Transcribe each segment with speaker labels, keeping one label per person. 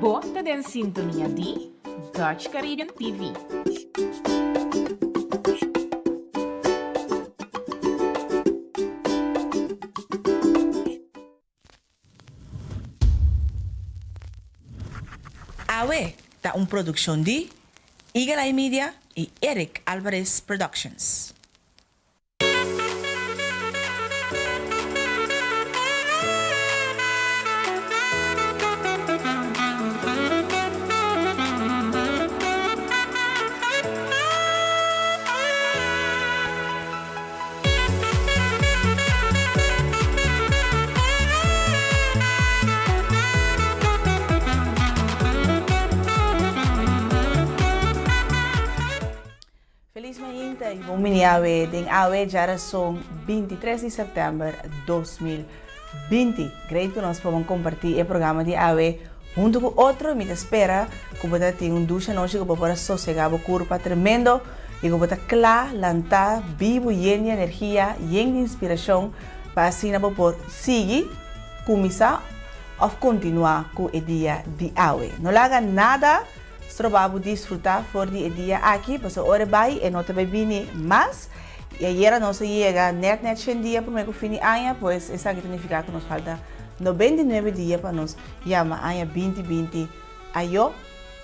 Speaker 1: Bo ta den sintonia di Dutch Caribbean TV.
Speaker 2: Awe ta un produccion di Eagle Eye Media y Eric Alvarez Productions. Feliz mainta y bon bini awe den awe djarason 23 di september 2020. Great cu nos por comparti e programa di awe hunto cu otro y mi ta spera cu bo ta tin un dushi anochi cu bo por a sosega bo curpa tremendo y cu bo ta cla, lanta, bibu, yen di energia, yen di inspiracion pa asina bo por sigui, cuminsa of continua cu e dia di awe. No laga nada stroba bo disfruta for di e dia aki pasobra ora e bai e no ta bai bini mas y ayera nos a yega net net shen dia prome cu fin di aña pues esaki ta nifica cu nos falta 99 dia pa nos yama aña 2020 ayo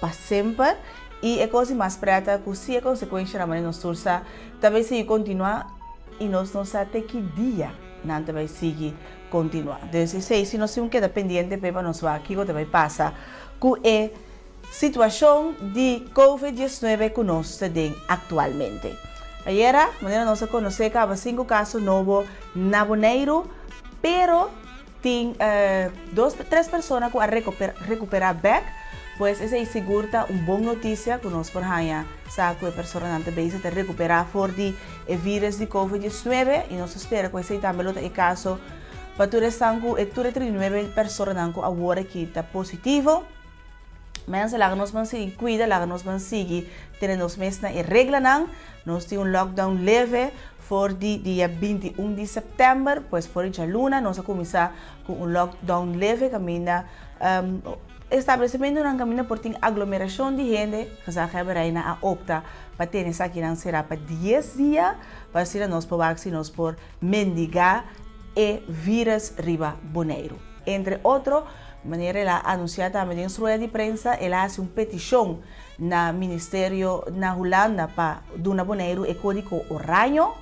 Speaker 2: pa semper y e cos di mas preta cu si e consecuencianan manera nos tur sa ta bay sigui continua y nos no sa te ki dia nan ta bay sigui continua. Dus esey si nos tin un keda pendiente p'e pa nos wak kico ta bay pasa cu e situacion di covid 19 cu nos ta den actualmente. Ayera manera nos a conoce caba cinco caso nobo na Boneiru pero Tin dos, tres persona ku a rekuperá bèk, pues esei sigur ta un bon notisia ku nos por haña sa ku e personanan ta bezig ta rekuperá for di e vírus di covid 19 i nos ta spera ku esei tambe lo ta e kaso pa tur esnan ku e tur e 39 personanan ku awor aki ta positivo. Mensen, laga nos ban sigui kuida, laga nos ban sigui tene nos mes na e reglanan. Nos tin un lockdown leve for di dia 21 di sèptèmber, pues for di djaluna nos a kuminsá ku un lockdown leve kaminda um, establesimentonan kaminda por tin aglomerashon di hende, Gezaghebber Reina a opta pa tene esakinan será pa 10 dia, pa asina nos por wak si nos por mendigá e vírus riba Boneiru. Entre otro, manera el a anunsiá tambe den su rueda di prensa, el a hasi un petishon na ministerio na Hulanda pa duna Boneiru e kódigo oraño.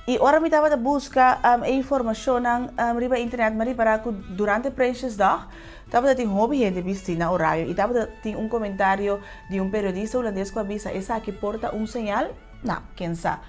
Speaker 2: I ora mi tabata buska e informashonnan riba internet mi a ripará ku durante Prinsjesdag tabata tin hopi hende bistí na oraño i tabata tin un komentario di un periodista hulandes ku a bisa esaki por ta un señal? No, ken sa.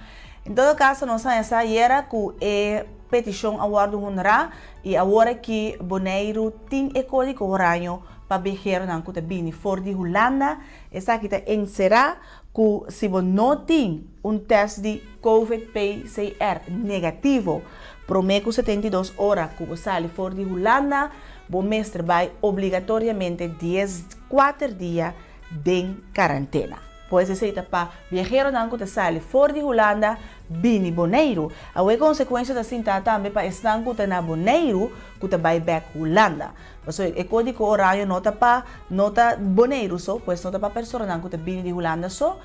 Speaker 2: En todo kaso nos haña sa ayera ku e petishon a wòrdu honrá i awor aki Boneiru tin e kódigo oraño Pa biaheronan ku ta bini for di Hulanda, esaki ta enserá ku si bo no tin un tèst di Covid PCR negativo promé ku 72 ora ku bo sali for di Hulanda, bo mester bai obligatoriamente 14 dia den karantena. Pues esei ta pa biaheronan ku ta sali for di Hulanda bini Boneiru. Awor e konsekuensia ta sintá tambe pa esnan ku ta na Boneiru ku ta bai bèk Hulanda. Pasobra e kódigo oraño no ta pa no ta Boneiru so, pues no ta pa personanan ku ta bini di Hulanda so,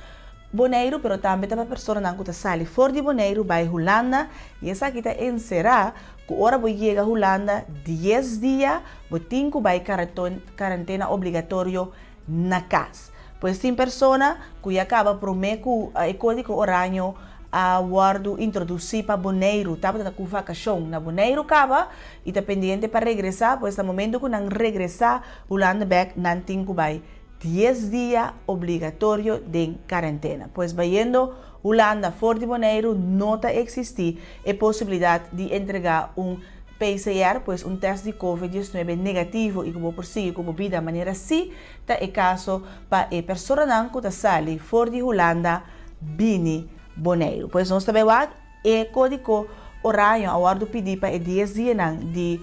Speaker 2: Boneiru, pero tambe ta pa personanan ku ta sali for di Boneiru bai Hulanda, i esaki ta enserá ku ora bo yega Hulanda dies dia bo tin ku bai karantena obligatorio na kas. Pues tin persona ku ya kaba promé ku e kódigo oraño a wòrdu introdusí pa Boneiru tabata ta ku vakashon na Boneiru kaba i ta pendiente pa regresá, pues na momento ku nan regresá Hulanda bèk nan tin ku bai dies dia obligatorio den karentena. Pues bayendo Hulanda for di Boneiru no ta eksistí e posibilidat di entregá un PCR, pues un tèst di covid 19 negativo i ku bo por sigui ku bo bida manera si ta e kaso pa e personanan ku ta sali for di Hulanda bini Boneiru. Pues nos ta bai wak e kódigo oraño a wòrdu pidí pa e dies dianan di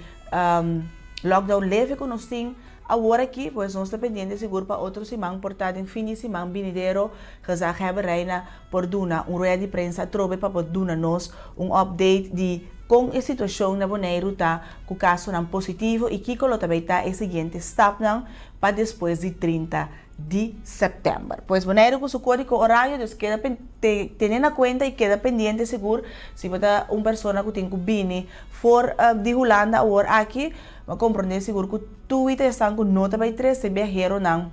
Speaker 2: lockdown leve ku nos tin awor aki, pues nos ta pendiente sigur pa otro siman por ta den fin di siman binidero Gezaghebber Reina por duna un rueda di prensa atrobe pa por duna nos un update di. Kon e situashon na Boneiru ta ku kasonan positivo i kiko lo ta bay ta e siguiente stapnan pa despues di 30 di sèptèmber. Pues Boneiru ku su kódigo orario, dus keda tene na kuenta i keda pendiente sigur si bo ta un persona ku tin ku bini for di Hulanda awor aki, bo a komprondé sigur ku tui ta esnan ku no ta bay trese biaheronan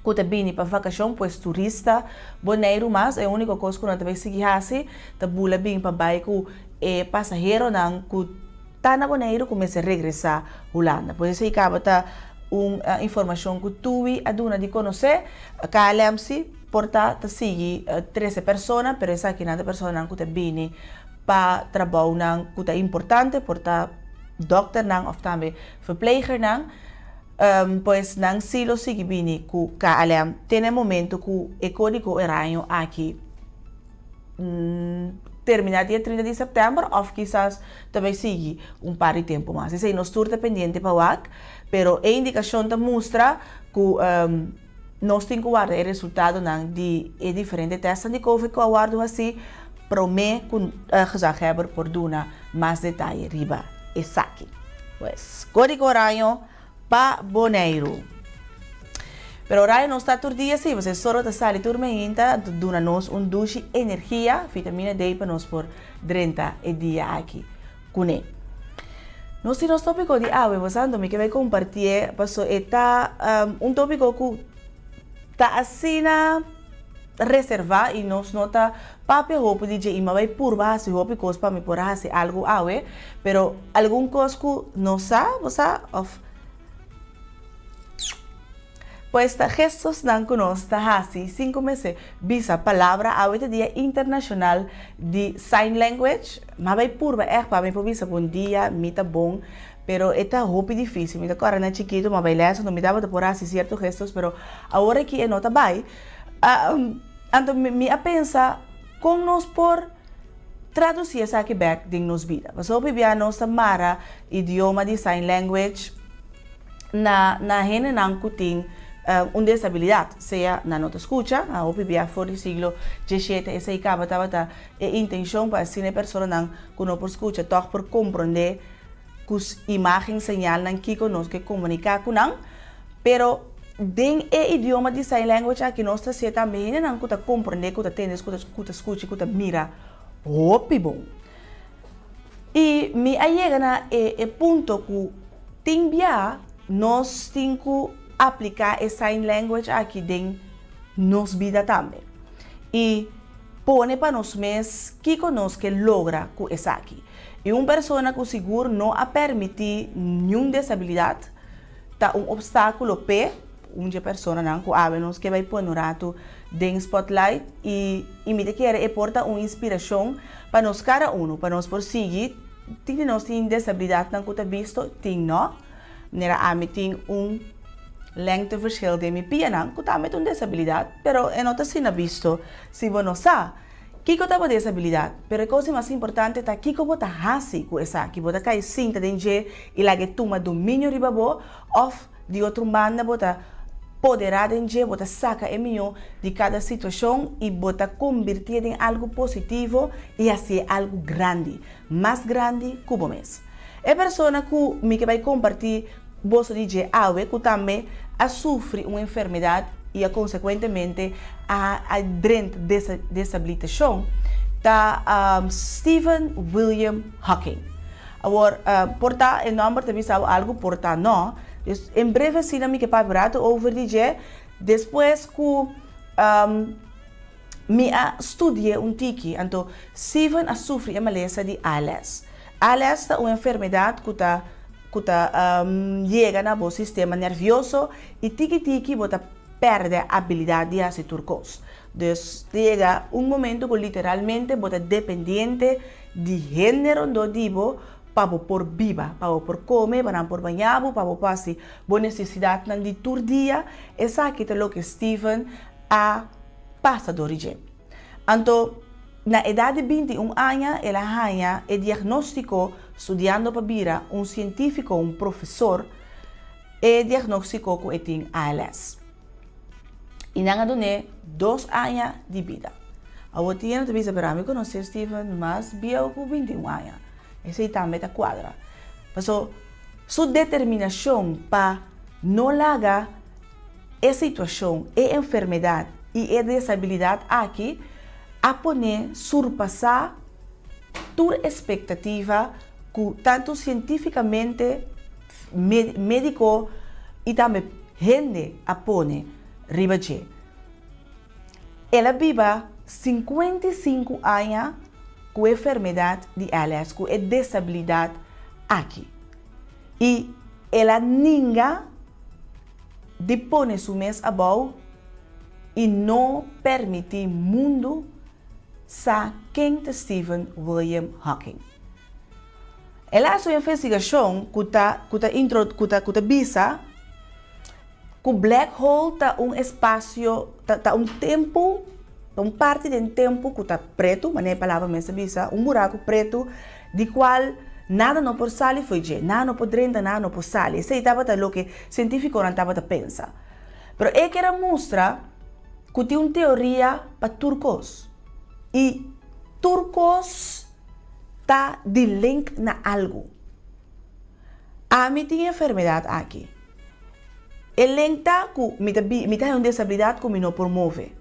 Speaker 2: ku ta bini pa vakashon, pues turista Boneiru mas, e úniko kos ku nan ta bay sigui hasi ta bula bin pa bai ku e pasaheronan ku ta na Boneiru ku mester regresá Hulanda. Pues esei kaba ta un informashon ku Tui a duna di konosé. KLM si por ta ta sigui trese persona, pero esakinan ta personanan ku ta bini pa trabounan ku ta importante, por ta dòkternan òf tambe verplegernan. Pues nan si lo sigui bini ku KLM te na e momento ku e kódigo oraño aki terminá dia 30 di sèptèmber òf kisas ta bai sigui un par di tempu mas. Esei nos tur ta pendiente pa wak, pero e indikashon ta mustra ku nos tin ku warda e resultadonan di e diferente tèstnan di covid ku a wòrdu hasí promé ku gezaghèber por duna mas detaye riba esaki. Pues, kódigo oraño pa Boneiru. Pero oraño no sta tur dia si, pasobra e solo ta sali tur meinta, anto duna nos un dushi energia, vitamina D pa nos por drenta e dia aki kuné. Nos tin nos tópiko di awe, bo sa, anto mi ke bai kompartié, paso e ta un tópiko ku ta asina reservá i nos no ta papia hopi di dje i mi a bai purba hasi hopi kos pa mi por a hasi algu awe, pero algun kos ku no sa, bo sa, òf pues ta gestosnan ku nos ta hasi sin ku mester bisa palabra. Awe ta dia internashonal di sign language, mi a bai purba ègt pa mi por bisa bon dia, mi ta bon, pero e ta hopi difísil. Mi ta kòrda na chikitu mi a bai lès anto mi tabata por hasi sierto gestos, pero awor aki e no ta bai. Anto mi a pensa kon nos por tradusí esaki bèk den nos bida. Pasobra hopi bia nos ta mara idioma di sign language na na hendenan ku tin un desabilidat, sea nan no ta skucha, hopi bia for di siglo dieshete esei kaba tabata e intenshon pa asina e personanan ku no por skucha tòg por komprondé ku imágen, señalnan kiko nos ke komuniká ku nan. Pero den e idioma di sign language aki nos ta siña tambe hendenan ku ta komprendé, ku ta tende, ku ta skucha i ku ta mira hopi bon. I mi a yega na e e punto ku tin bia nos tin ku apliká e sign language aki den nos bida tambe. I pone pa nos mes kiko nos ke logra ku esaki. I un persona ku sigur no a permití niun desabilidat ta un obstákulo p'e, un dje personanan ku awe nos ke bai pone un ratu den spotlight i i mi ta kere e por ta un inspirashon pa nos kada unu, pa nos por sigui, tin di nos tin desabilidatnan ku ta bisto, tin no, manera ami tin un lengteverschil den mi pianan ku tambe ta un desabilidat, pero e no ta asina bisto si bo no sa. Kiko ta bo desabilidat? Pero e kos di mas importante ta kiko bo ta hasi ku esaki. Bo ta kai sinta den dje i laga e tuma dominio riba bo òf di otro un banda bo ta poderá den dje, bo ta saka e mihó di kada situashon i bo ta kombirtié den algu positivo i hasié algu grandi, mas grandi ku bo mes. E persona ku mi ke bai kompartí boso di dje awe ku tambe a sufri un enfermedat i a konsekuentemente a a drenta desabilitashon ta Stephen William Hawking. Awor, por ta e nòmber ta bisa bo algu, por ta nò. Dus en breve asina mi ke papia un ratu over di dje despues ku Mi a studi'é un tiki, anto Steven a sufri e malesa di ALS. ALS ta un enfermedat ku ta ku ta yega na bo sistema nervioso i tiki tiki bo ta pèrdè abilidat di hasi tur kos. Dus ta yega un momento ku literalmente bo ta dependiente di hende rondó di bo pa bo por biba, pa bo por kome, pa nan por baña bo, pa bo por hasi bo nesesidatnan di tur dia. Esaki ta loke Steven a pasa dor di dje. Anto, na edat di 21 aña el a haña e diagnóstiko studiando pa bira un sientífiko, un profesor, e diagnóstiko ku e tin ALS. I nan a dun'é dos aña di bida. Awor tin hende ta bisa, pero ami konosé Steven mas bieu ku 21 aña. Esei tambe ta kuadra. Paso su determinashon pa no laga e situashon, e enfermedat i e desabilidat aki a pon'é surpasá tur espektativa ku tantu sientífikamente, médiko i tambe hende a pone riba dje. El a biba 55 aña ku e fermedat di ALS, ku e desabilidat aki. I el a ninga di pone su mes abou i no permití mundu sa ken ta Stephen William Hawking. El a hasi un investigashon ku ta ku ta intro ku ta ku ta bisa ku black hole ta un espasio ta ta un tempu ta un parti den tempu ku ta pretu manera e palabra mes ta bisa un buraku pretu di kual nada no por sali fo'i dje nada no por drenta nada no por sali esei tabata loke sientifikonan tabata pensa pero e kier a mustra ku tin un teoria pa tur kos i tur kos ta di link na algu. Ami tin e enfermedat aki. E link ta ku mi ta bi mi ta haña un desabilidat ku mi no por move.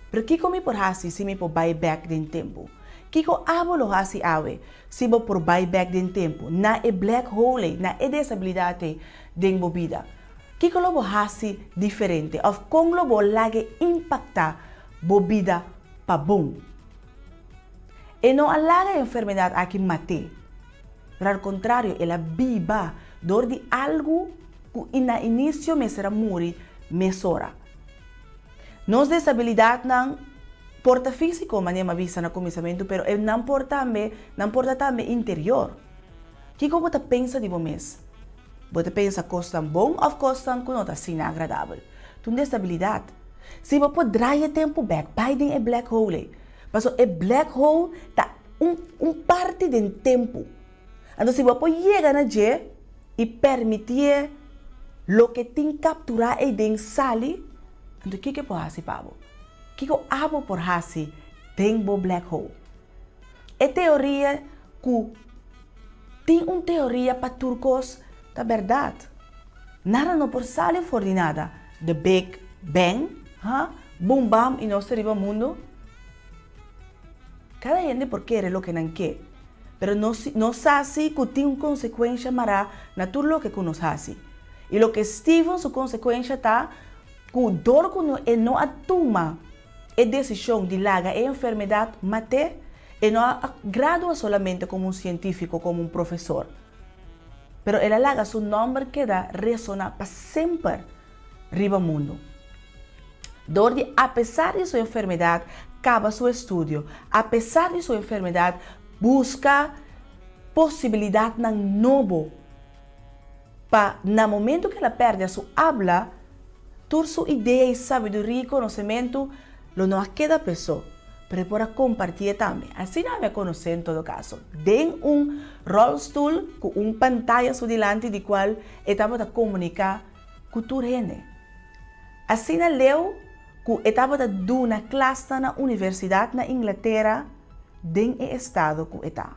Speaker 2: Pero kiko mi por hasi si mi por bai bèk den tempu? Kiko abo lo hasi awe si bo por bai bèk den tempu na e black hole ei, na e desabilidat ei den bo bida? Kiko lo bo hasi diferente òf kon lo bo lag'e impaktá bo bida pa bon? E no a laga e enfermedat aki mat'é, pero al kontrario el a biba dor di algu ku na inisio mester a muri mesora. Nos desabilidatnan por ta físiko, manera mi a bisa na kuminsamentu, pero e nan por tambe nan por ta tambe interior. Kiko bo ta pensa di bo mes? Bo ta pensa kosnan bon òf kosnan ku no ta asina agradabel? Ta un desabilidat. Si bo por draai e tempu bèk, bai den e black hole ei. Pasobra e black hole ta un un parti den tempu. Anto si bo por yega na dje i permitié loke tin kapturá eiden sali, anto kiko e por hasi pa bo? Kiko abo por hasi den bo black hole? E teoria ku tin un teoria pa tur kos ta bèrdat. Nada no por sali for di nada. The Big Bang, ha? Bum bam i nos ta riba mundu. Kada hende por kere loke nan ke, pero nos nos sa si ku tin un konsekuensha mará na tur loke ku nos hasi. I loke Steven su konsekuensha ta ku dor ku no e no a tuma e desishon di laga e enfermedat mat'é, e no a gradua solamente komo un sientífiko, komo un profesor. Pero el a laga su nòmber keda resoná pa semper riba mundu. Dor di apesar di su enfermedat kaba su estudio, apesar di su enfermedat buska posibilidatnan nobo pa na momentu ku el a pèrdè su abla, tur su idea i sabiduria i konosementu lo no a keda p'e so, pero e por a kompartié tambe. Asina ami a konosé en todo kaso, den un ròlstul ku un pantaya su dilanti di kual e tabata komuniká ku tur hende. Asina leu ku e tabata duna klasnan na universidat na Inglatera den e estado ku e ta.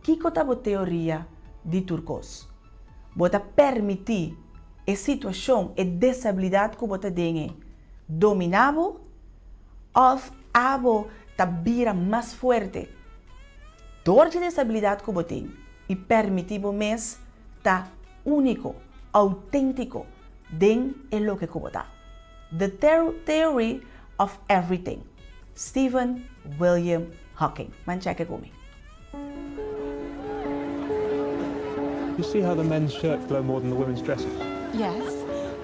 Speaker 2: Kiko ta bo teoria di tur kos? Bo ta permití e situashon, e desabilidat ku bo ta den e, dominá bo? Òf abo ta bira mas fuerte dor dje desabilidat ku bo tin i permití bo mes ta úniko, outéntiko den e loke ku bo ta? The Theory of Everything, Stephen William Hawking. Man chèk'e ku mi.
Speaker 3: You see how the men's shirts glow more than the women's dresses?
Speaker 4: Yes.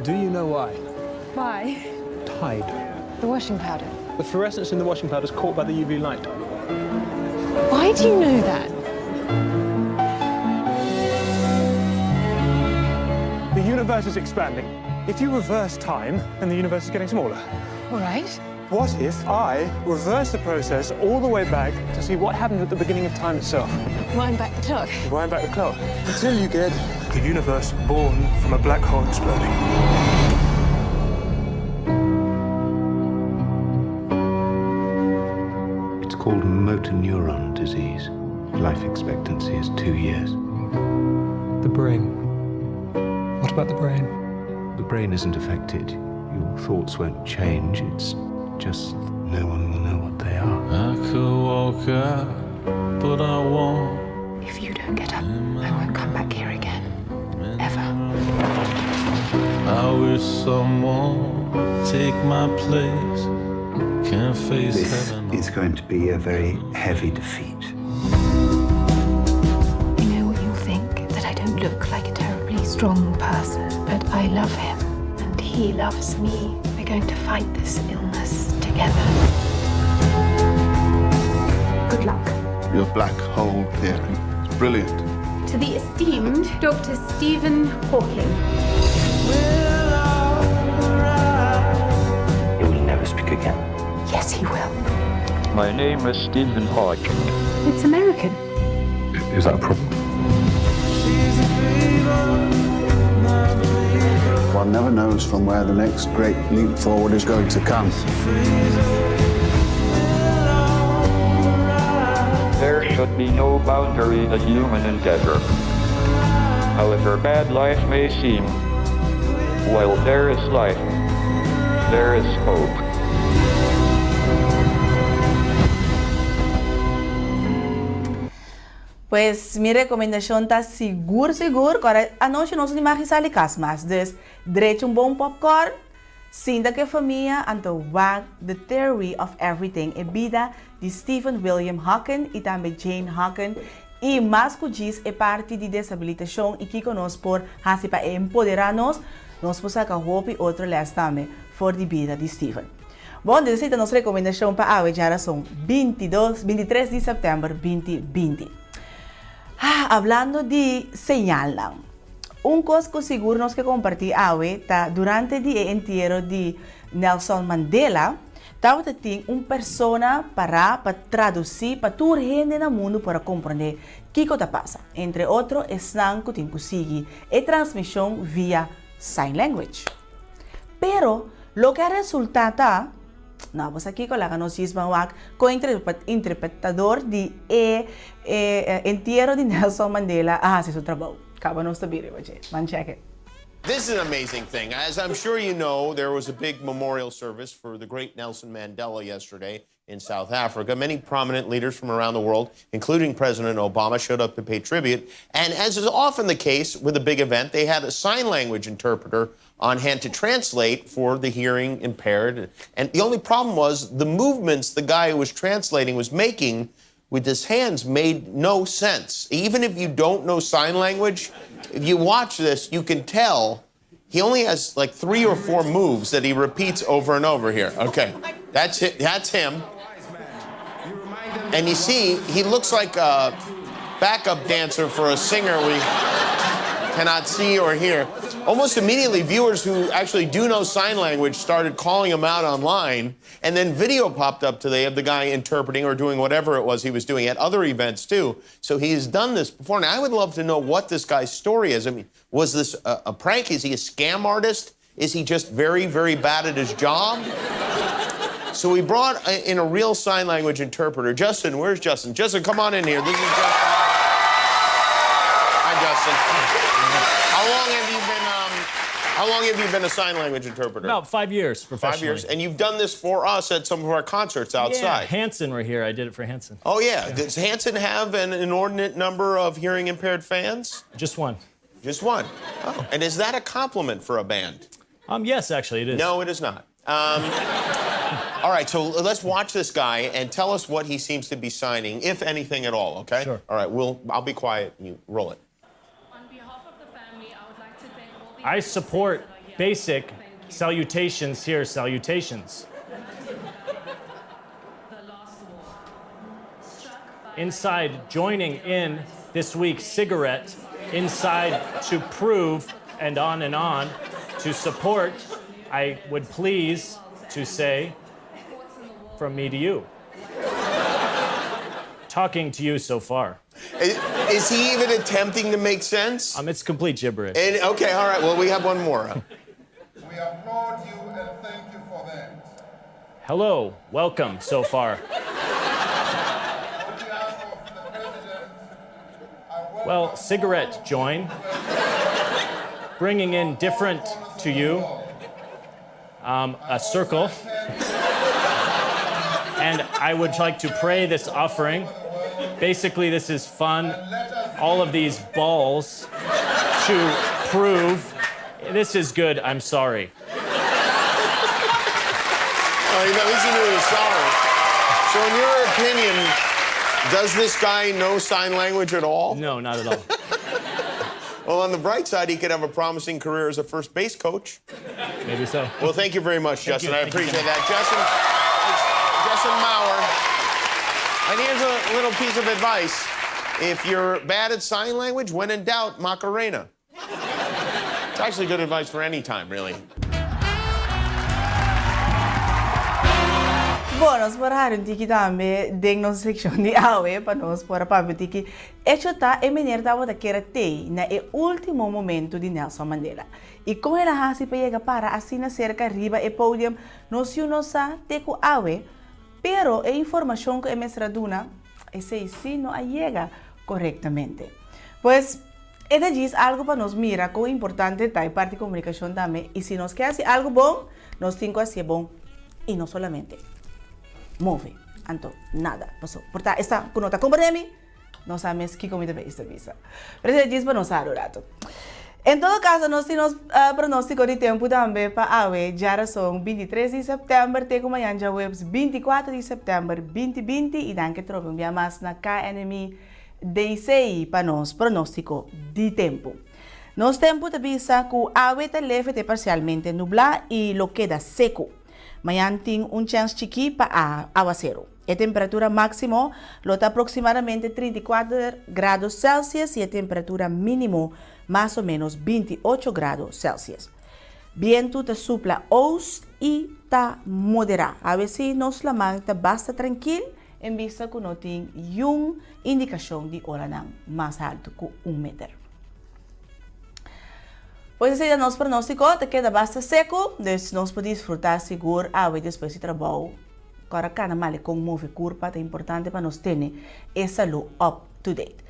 Speaker 3: Do you know why?
Speaker 4: Why?
Speaker 3: Tide.
Speaker 4: The washing powder.
Speaker 3: The fluorescence in the washing powder is caught by the UV light.
Speaker 4: Why do you know that?
Speaker 3: The universe is expanding. If you reverse time, then the universe is getting smaller.
Speaker 4: All right.
Speaker 3: What if I reverse the process all the way back to see what happened at the beginning of time itself?
Speaker 4: Wind back the clock.
Speaker 3: Wind back the clock. Until you get the universe born from a black hole exploding.
Speaker 5: It's called motor neuron disease. Life expectancy is 2 years.
Speaker 3: The brain. What about the brain?
Speaker 5: The brain isn't affected. Your thoughts won't change. It's just no one will know what they are.
Speaker 6: I could walk out, but I won't.
Speaker 4: If you don't get up, I won't come back here again. Ever.
Speaker 6: I wish someone would take my place. Can't face
Speaker 5: This
Speaker 6: heaven.
Speaker 5: is going to be a very heavy defeat.
Speaker 4: I know what you'll think that I don't look like a terribly strong person, but I love him and he loves me. We're going to fight this illness together. Good luck.
Speaker 7: Your black hole theory. It's brilliant.
Speaker 8: To the esteemed Dr. Stephen Hawking.
Speaker 9: He will never speak again.
Speaker 4: Yes, he will.
Speaker 9: My name is Stephen Hawking.
Speaker 8: It's American.
Speaker 7: Is that a problem? One never knows from where the next great leap forward is going to come.
Speaker 9: There should be no boundary to human endeavor. However bad life may seem, while there is life, there is hope.
Speaker 2: Pues mi rekomendashon ta sigur sigur ku ora anochi nos no tin mag sali kas mas. Dus drecha un bon popcorn, sinta ku e famia anto wak The Theory of Everything, e bida di Stephen William Hawking i tambe Jane Hawking i mas ku djis e parti di desabilitashon i kiko nos por hasi pa e empoderá nos, nos por saka hopi otro lès tambe for di bida di Stephen. Bon, esei ta nos rekomendashon pa awe djarason bintidos, bintitres di sèptèmber binti binti. Ah, hablando di señalnan, un kos ku sigur nos ke kompartí awe ta durante di e entiero di Nelson Mandela, tabata tin un persona pará pa tradusí pa tur hende na mundu por a komprondé kiko ta pasa, entre otro esnan ku tin ku sigui e transmishon via sign language. Pero loke a resultá ta, no, bo sa kiko, laga nos djis ban wak kon e interpretador di e entiero di Nelson Mandela a hasi su trabou. Kaba nos ta bira riba dje. Ban chèk e.
Speaker 10: This is an amazing thing. As I'm sure you know, there was a big memorial service for the great Nelson Mandela yesterday in South Africa. Many prominent leaders from around the world, including President Obama, showed up to pay tribute. And as is often the case with a big event, they had a sign language interpreter on hand to translate for the hearing impaired. And the only problem was the movements the guy who was translating was making with his hands made no sense. Even if you don't know sign language, if you watch this, you can tell he only has like 3 or 4 moves that he repeats over and over here. Okay, that's it. That's him. And you see, he looks like a backup dancer for a singer we cannot see or hear. Almost immediately, viewers who actually do know sign language started calling him out online. And then video popped up today of the guy interpreting or doing whatever it was he was doing at other events, too. So he's done this before. Now, I would love to know what this guy's story is. Was this a prank? Is he a scam artist? Is he just very, very bad at his job? So we brought in a real sign language interpreter. Justin, where's Justin? Justin, come on in here. This is Justin. Hi, Justin. How long have you been? How long have you been a sign language interpreter?
Speaker 11: About 5 years,
Speaker 10: 5 years.
Speaker 11: professionally.
Speaker 10: And you've done this for us at some of our concerts outside.
Speaker 11: Yeah, Hanson were here. I did it for Hanson.
Speaker 10: Oh, yeah.
Speaker 11: Yeah.
Speaker 10: Does Hanson have an inordinate number of hearing impaired fans?
Speaker 11: Just one.
Speaker 10: Just one. Oh. And is that a compliment for a band?
Speaker 11: Yes, actually, it is.
Speaker 10: No, it is not. Let's watch this guy and tell us what he seems to be signing, if anything at all, okay?
Speaker 11: Sure.
Speaker 10: All right, I'll be quiet and you roll it.
Speaker 8: On behalf of the family, I would like to thank all the
Speaker 11: I support basic salutations here, salutations. Inside, joining in this week's cigarette, inside to prove, and on, to support, I would please to say, from me to you. Talking to you so far.
Speaker 10: Is he even attempting to make sense?
Speaker 11: It's complete gibberish.
Speaker 10: We have one more.
Speaker 7: We applaud you and thank you for that.
Speaker 11: Hello, welcome so far.
Speaker 7: On behalf of the President
Speaker 11: Well, cigarette join. Bringing in different to you um, a circle. And I would like to pray this offering. Basically, this is fun. All of these balls to prove this is good. I'm sorry.
Speaker 10: Well, at least he knew he was sorry. So, in your opinion, does this guy know sign language at all?
Speaker 11: No, not at all.
Speaker 10: Well, on the bright side, he could have a promising career as a first base coach.
Speaker 11: Maybe so.
Speaker 10: Well, thank you very much,
Speaker 11: Thank
Speaker 10: Justin.
Speaker 11: you.
Speaker 10: I
Speaker 11: Thank you,
Speaker 10: appreciate
Speaker 11: Jimmy.
Speaker 10: that. Justin, Justin Maurer. And here's a little piece of advice. If you're bad at sign language, when in doubt, Macarena. It's actually good advice for any time, really.
Speaker 2: Bon, nos por hari un tiki tambe den nos sekshon di awe pa nos por a papia un tiki. Echo ta e meneer tabata kere tei na e ultimo momento di Nelson Mandela. I kon el a hasi pa yega para asina serka riba e podium nos yu no sa te ku awe, pero e informashon ku e mester a duna esei si no a yega korektamente. Pues e ta djis algu pa nos mira kon importante ta e parti komunikashon tambe i si nos ke hasi algu bon nos tin ku hasié bon i no solamente move anto nada paso por ta esta ku no ta komprende mi no sa mes kiko mi ta ta bisa. Pero esei ta djis pa nos sa un rato. En todo kaso nos tin nos pronostiko di tempu tambe pa awe djarason 23 di sèptèmber te ku mañan djaweps 24 di sèptèmber 2020 i danki trobe un bia mas na KNMI DC pa nos pronóstiko di tempu. Nos tempu ta bisa ku awe ta leve te parsialmente nublá i lo keda seku. Mañan tin un chèns chikí pa awaseru. E temperatura máksimo lo ta aproksimadamente 34 grado Celsius i e temperatura mínimo mas o ménos 28 grado Celsius. Bientu ta supla oost i ta moderá. Awe sí nos laman ta basta trankil En bista ku no tin yun indikashon di oranan mas haltu ku un meter. Pues esei ta nos pronóstiko, ta keda basta seku, dus nos por disfrutá sigur awe despues di trabou. Kòrda kana malekon move kurpa ta importante pa nos tene e salú up to date.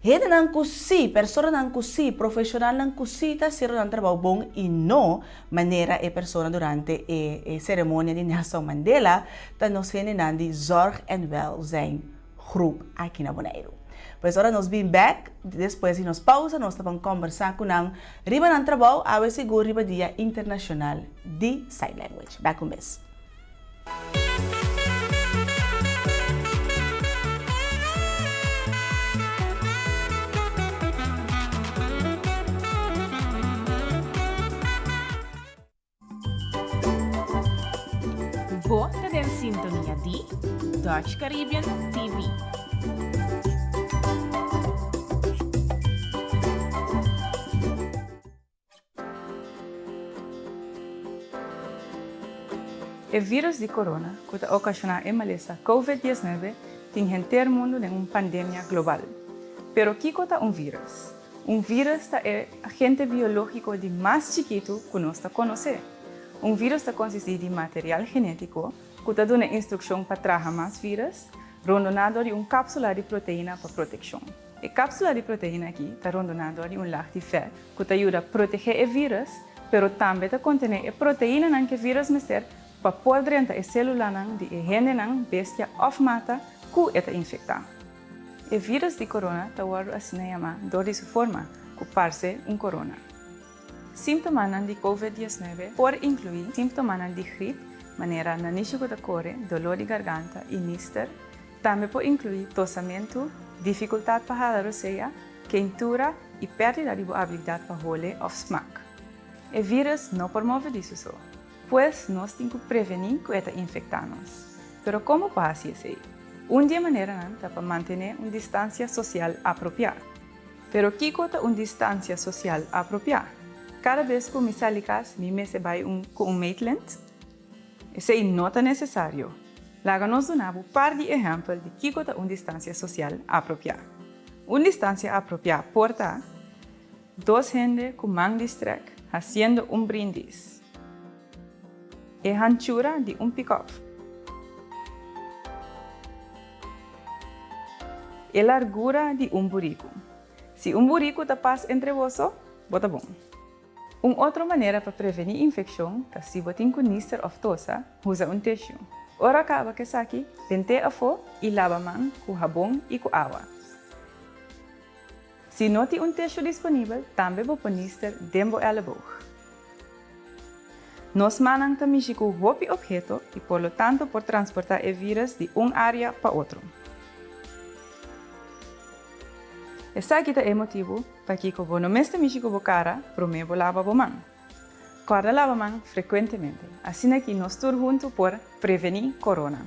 Speaker 2: Hendenan ku sí, personanan ku sí, profeshonalnan ku sí ta hasiendo nan trabou bon i no manera e persona durante e e seremonia di Nelson Mandela ta nos hendenan di Zorg en Welzijn Groep aki na Boneiru. Pues ora nos bin bek despues di nos pausa nos ta ban kombersá ku nan riba nan trabou awe sigur riba Dia Internashonal di Sign Language. Bek un bes.
Speaker 1: Bo ta den sintonia di Dutch Caribbean TV.
Speaker 12: E vírus di corona ku ta okashoná e malesa Covid 19 tin henter mundu den un pandemia global. Pero kiko ta un vírus? Un vírus ta e agente biológiko di mas chikitu ku nos ta konosé. Un vírus ta konsistí di material genétiko ku ta duna instrukshon pa traha mas vírus, rondoná dor di un kápsula di proteina pa protekshon. E kápsula di proteina akí ta rondoná dor di un lag di fèt ku ta yuda protegé e vírus, pero tambe ta kontené e proteinanan ku e vírus mester pa por drenta e sélulanan di e hendenan, bestia òf mata ku e ta infektá. E vírus di korona ta wòrdu asina yamá dor di su forma, ku parse un korona. Síntomanan di Covid 19 por inkluí síntomanan di grip, manera nanishi ku ta kore, doló di garganta i nister. Tambe por inkluí tosamentu, difikultat pa hala rosea, keintura i pèrdida di bo abilidat pa hole òf smak. E vírùs no por move di su so, pues nos tin ku prevení ku e ta infektá nos. Pero kon bo por hasi esei? Un di e maneranan ta pa mantené un distansia sosial apropiá. Pero kiko ta un distansia sosial apropiá? Kada bes ku mi sali kas mi mester bai un ku un meetlint? Esei no ta nesesario. Laga nos duna bo par di ehèmpel di kiko ta un distansia sosial apropiá. Un distansia apropiá por ta, dos hende ku man di strèk hasiendo un brindis, e hanchura di un pikòp, e largura di un buriku. Si un buriku ta pas entre boso, bo ta bon. Un otro manera pa prevení infekshon ta si bo tin ku nister òf tosa, usa un tishu. Ora kaba ku esaki, bent'é afó i laba man ku habon i ku awa. Si no tin un tishu disponibel, tambe bo por nister den bo èleboog. Nos mannan ta mishi ku hopi opheto i por lo tanto por transportá e vírus di un área pa otro. Esaki ta e motibu pakiko bo no mester mishi ku bo kara promé bo laba bo man. Kòrda laba man frekuentemente, asina ki nos tur huntu por prevení korona.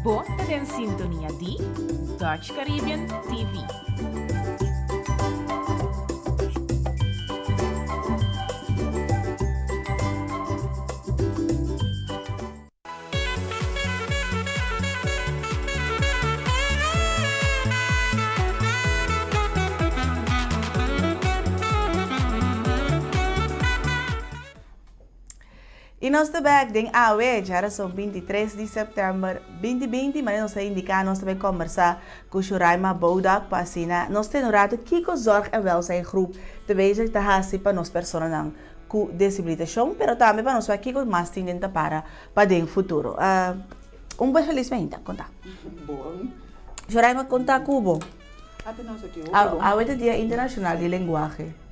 Speaker 1: Bo ta den sintonia di Dutch Caribbean TV.
Speaker 2: I nos ta bek den awe, djarason 23 di sèptèmber 2020, manera nos ta indiká nos ta bai kòmbersá ku Shuraima Boudak pa asina nos tene un ratu kiko Zorg en Welzijn Groep ta bezig ta hasi pa nos personanan ku deshabilitashon, pero tambe pa nos wak kiko mas tin den ta para pa den futuro. Un buen felis mainta, konta.
Speaker 13: Bon.
Speaker 2: Shoraima, konta ku bo.
Speaker 13: Ate nos aki hopi bon.
Speaker 2: Awe ta Dia Internashonal di Lenguahe.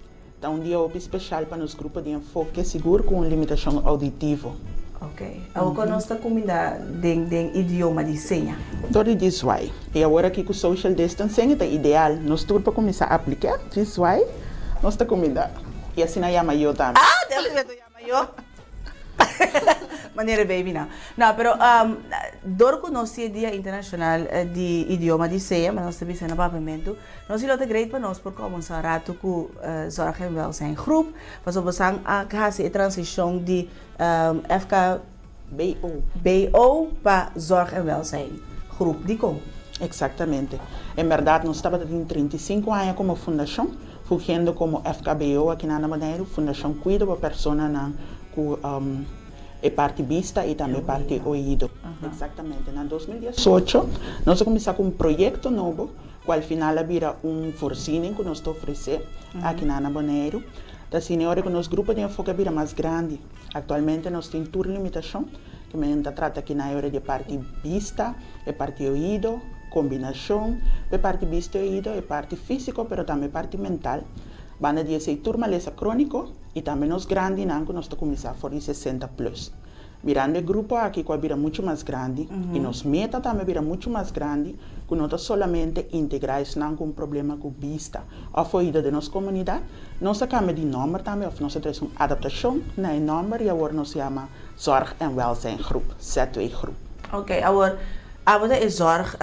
Speaker 13: Ta un dia hopi speshal pa nos grupo di enfoke, sigur ku un limitashon ouditivo.
Speaker 2: Ok. Awor kon nos ta kuminda den den idioma di seña?
Speaker 13: Dor di djis-wai. I awor aki ku social distancing e ta ideal. Nos tur por kuminsá apliká djis-wai. Nos ta kuminda. I asina yama yo tambe.
Speaker 2: Ah! Te asina ta yama yo. Manera baby nan. No, pero dor ku nos tin e Dia Internashonal di Idioma di Seña, mas nos ta bisa na Papiamentu, nos di lo ta great pa nos por kuminsá ratu ku Zorg en Welzijn Groep, pasobra boso a hasi e transishon di FKBO BO pa Zorg en Welzijn Groep. Dikon?
Speaker 13: Eksaktamente. En bèrdat nos tabata tin 35 aña komo fundashon, fungiendo komo FKBO aki na Boneiru, Fundashon Kuido pa Personanan ku e parti bista i tambe e parti oido. Eksaktamente. Na 2018 nos a kuminsá ku un proyekto nobo ku al final a bira un voorziening ku nos ta ofresé aki na Boneiru. Ta asina e ora ku nos grupo di enfoke a bira mas grandi. Aktualmente nos tin tur limitashon, ke men ta trata aki na e ora di e parti bista, e parti oido, kombinashon pa e parti bista i oido, e parti físiko pero tambe e parti mental. Banda di esei tur malesa króniko i tambe nos grandinan ku nos ta kuminsá for di sesenta plus. Mirando e grupo aki ku a bira muchu mas grandi i nos meta tambe a bira muchu mas grandi ku no ta solamente integrá esnan ku un problema ku bista òf oido den nos komunidat, nos a kambia di nòmber tambe òf nos a trese un adaptashon na e nòmber i awor nos yama Zorg en Welzijn Groep, ZW Groep.
Speaker 2: Oké, awor abo ta e zorg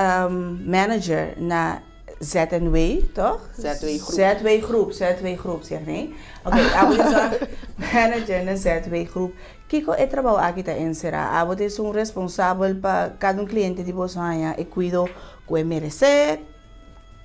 Speaker 2: manager na. ZNW, toch?
Speaker 13: ZW Groep.
Speaker 2: ZW Groep, ZW Groep, zeg nee. Oké, abo ta zorg manager na ZW Groep. Kiko e trabou aki ta enserá? Abo ta esun responsabel pa kada un kliente di boso haña e kuido ku e meresé?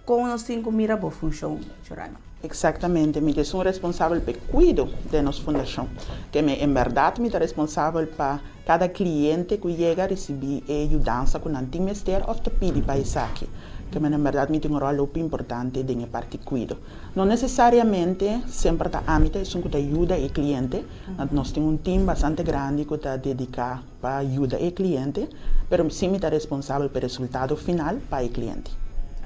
Speaker 2: Kon nos tin ku mira bo funshon, Joraima?
Speaker 13: Eksaktamente, mi ta esun responsabel pa e kuido den nos fundashon. Ke mi en bèrdat mi ta responsabel pa kada kliente ku yega risibí e yudansa ku nan tin mester òf ta pidi pa esaki. Ke mi en bèrdat mi tin un ròl hopi importante den e parti kuido. No nesesariamente semper ta ami ta esun ku ta yuda e kliente. Nos tin un tim bastante grandi ku ta dediká pa yuda e kliente, pero sí mi ta responsabel pa e resultado final pa e kliente.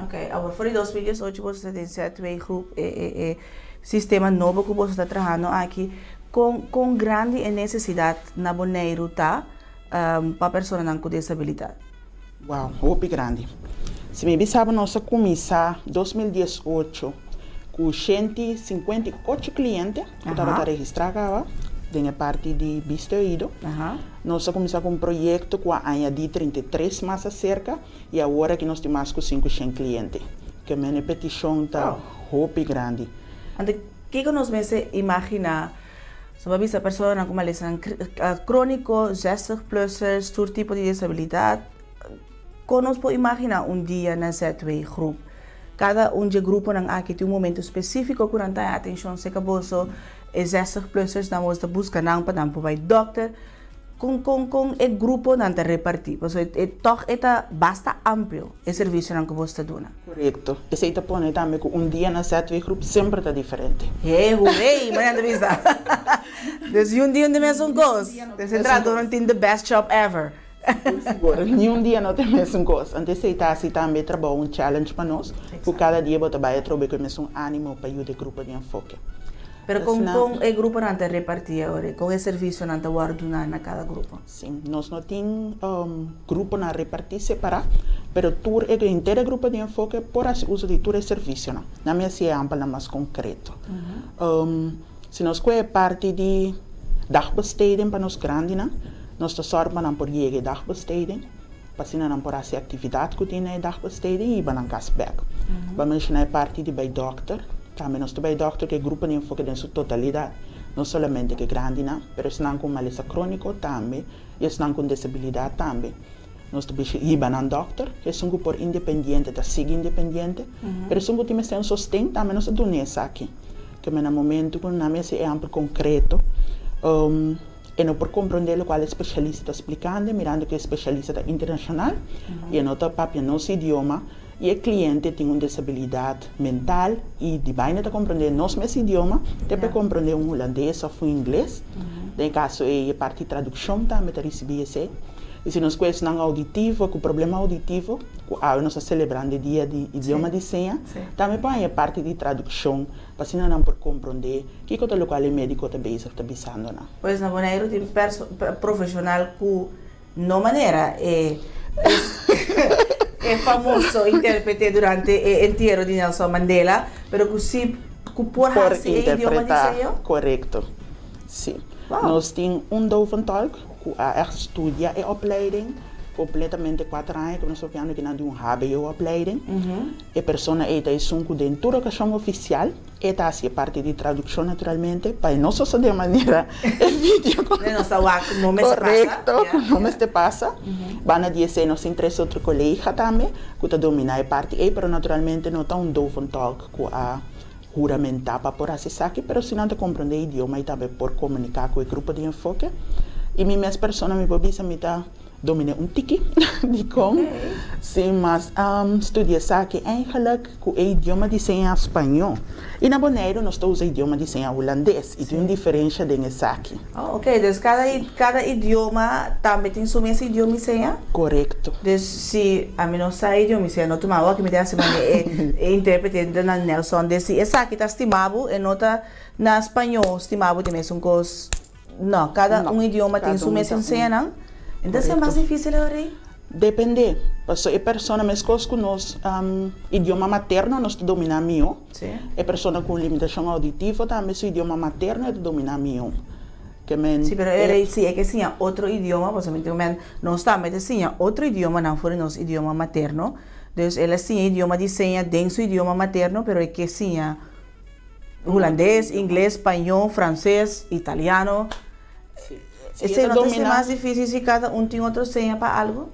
Speaker 2: Ok, awor for di 2018 boso ta den ZW Groep, e e e sistema nobo ku boso ta trahando aki, kon kon grandi e nesesidat na Boneiru ta pa personanan ku desabilidat?
Speaker 13: Wow, hopi grandi. Si mi bisa bo nos a kuminsá 2018 ku 158 kliente ku tabata registrá kaba den e parti di bista i oido. Nos a kuminsá ku un proyekto ku a añadí 33 mas aserka i awor aki nos tin mas ku 500 kliente. Ke men e petishon ta hopi grandi.
Speaker 2: Anto kiko nos mester imaginá So bo a bisa personanan ku malesanan króniko, zestig plussers, tur tipo di desabilidat. Kon nos por imaginá un dia na ZW Groep? Kada un dje gruponan aki tin un momento spesífiko ku nan ta haña atenshon serka boso. E zestig plussers nan boso ta buska nan pa nan por bai dòkter. Kon kon kon e gruponan ta repartí? Pasobra e tòg e ta basta amplio e servisionan ku boso ta duna.
Speaker 13: Korekto. Esei ta pone tambe ku un dia na ZW Groep semper ta diferente.
Speaker 2: Hee hurey! Mañana ta bisa. Dus niun dia no ta mesun kos. Dus e trahadónan tin the best job ever.
Speaker 13: Sigur sigur. Niun dia no ta e mesun kos. Anto esei ta hasi tambe e trabou un challenge pa nos, ku kada dia bo ta bai atrobe ku e mesun ánimo pa yuda e grupo di enfoke.
Speaker 2: Pero kon kon e gruponan ta repartí awor? Kon e servisionan ta wòrdu duná na kada grupo?
Speaker 13: Sí, nos no tin gruponan repartí separá, pero tur e henter e grupo di enfoke por hasi uso di tur e servisionan. Nan mi hasi e ehèmpelnan mas konkreto. Si nos kohe e parti di dagbesteding pa nos grandinan, nos ta sòru pa nan por yega e dagbesteding, pa asina nan por hasi aktividat ku tin na e dagbesteding i hiba nan kas bèk. Bo a menshoná e parti di bai dòkter. Tambe nos ta bai dòkter ku e grupo di enfoke den su totalidat, no solamente ku e grandinan, pero esnan ku un malesa króniko tambe i esnan ku un desabilidat tambe. Nos ta bishi hiba nan dòkter. Esun ku por independiente ta sigui independiente, pero esun ku tin mester un sosten tambe nos ta dun'é esaki. Keme na momento ku nan mester ehèmpel konkreto, E no por comprende locual e specialista ta splicando, mirando cu e specialista ta internacional y e no ta papia nos idioma y e cliente tin un desabilidad mental y di baina ta comprende nos mes idioma, te por comprende un hulandes of un ingles. Den e caso ey e parti traduccion tambe ta ricibi esey. Y si nos cu esnan auditivo, cu problema auditivo, cu awe nos ta celebrando e dia di idioma di seña, tambe por haña e parti di traduccion pa asina nan por comprende Kiko ta lokual e médiko ta bezig ta bisando nan?
Speaker 2: Pues na Boneiru tin profeshonal ku no manera e e famoso intérprete durante e entiero di Nelson Mandela, pero ku si ku por hasi e idioma di seño.
Speaker 13: Korekto, si. Nos tin un doventolk ku a ègt studia e opleiding kompletamente kuater aña ku nos papiando kinan di un hbo-opleiding. E persona ei ta esun ku den tur okashon ofisial E ta hasi e parti di tradukshon naturalmente pa e no sosodé manera e video ku
Speaker 2: No sa wak ku no mester pasa.
Speaker 13: Korekto, ku no mester pasa. Banda di esei nos tin tres otro kolega tambe ku ta dominá e parti ei, pero naturalmente no ta un doventolk ku a huramentá pa por hasi esaki, pero si nan ta komprondé e idioma i tambe por komuniká ku e grupo di enfoke. I mi mes persona mi por bisa mi ta Dominé un tiki dikon si mas studia esaki eigenlijk ku e idioma di seña spañó. I na Boneiru nos ta usa idioma di seña hulandes i tin un diferensha den esaki.
Speaker 2: Oh, oké. Dus kada kada idioma tambe tin su mes idioma i seña?
Speaker 13: Korekto.
Speaker 2: Dus si ami no sa idioma i seña no tuma awor ki mi ta hasi mane e e intérprete na Nelson. Dus si esaki ta stima bo e no ta na spañó stima bo tin mesun kos. No, kada un idioma tin su mes enseñanan. Entonces e mas difícil ahora?
Speaker 13: Depende. Pasobra e persona meskos ku nos idioma materno nos ta dominá mihó. E persona ku un limitashon auditivo tambe su idioma materno e ta dominá mihó. Ke men.
Speaker 2: Sí, pero e si e ke siña otro idioma, pasobra mi tin men nos tambe ta siña otro idiomanan for di nos idioma materno. Dus el a siña idioma di seña den su idioma materno, pero e ke siña hulandes, ingles, spañó, franses, italiano. Esei no ta ser mas difísil si kada un tin otro seña pa algu?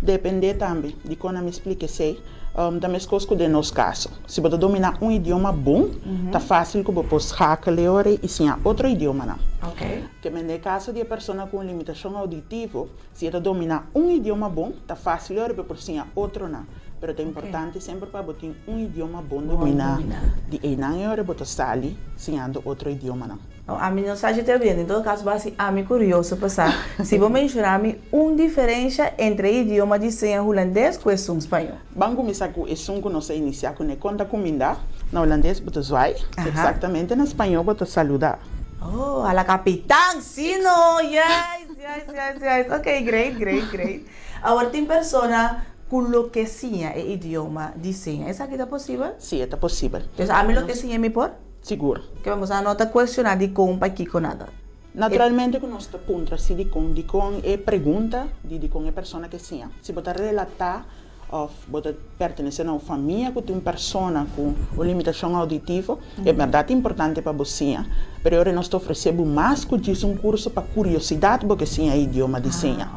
Speaker 13: Dependé tambe di kon ami splika esei. Ta meskos ku den nos kaso. Si bo ta dominá un idioma bon, ta fásil ku bo por schakel e ora i siña otro idiomanan. Ke men den e kaso di e persona ku un limitashon auditivo, si e ta dominá un idioma bon, ta fásil ora pa e por siña otronan. Pero ta importante semper pa bo tin un idioma bon dominá. Di einan e ora bo ta sali siñando otro idiomanan.
Speaker 2: No, ami no sa si ta bien. En todo caso bo hasi ami curioso pa sa si bo menciona mi un diferencia entre e idioma di seña hulandes cu esun spañol.
Speaker 13: Ban cuminsa cu esun cu nos a inicia cune. Con ta cuminda? Na hulandes bo ta zwaai, exactamente na spañol bo ta saluda.
Speaker 2: Oh, a la capitan! Si no! Yes, yes, yes, yes. Ok, great, great, great. Awor tin persona cu lo ke siña e idioma di seña. Esaki ta posibel?
Speaker 13: Si, e ta posibel.
Speaker 2: Entonces ami lo ke siña mi por?
Speaker 13: Sigur.
Speaker 2: Ke bo sa no ta cuestiona dicon pakico nada.
Speaker 13: Naturalmente cu nos ta puntra si dicon, dicon e pregunta di dicon e persona ke siña. Si bo ta relata of bo ta pertenece na un famia cu tin un persona cu un limitacion auditivo, e berdad ta importante pa bo siña. Pero e ora nos ta ofrece bo mas cu djis un curso pa curiosidad bo ke siña e idioma di siña.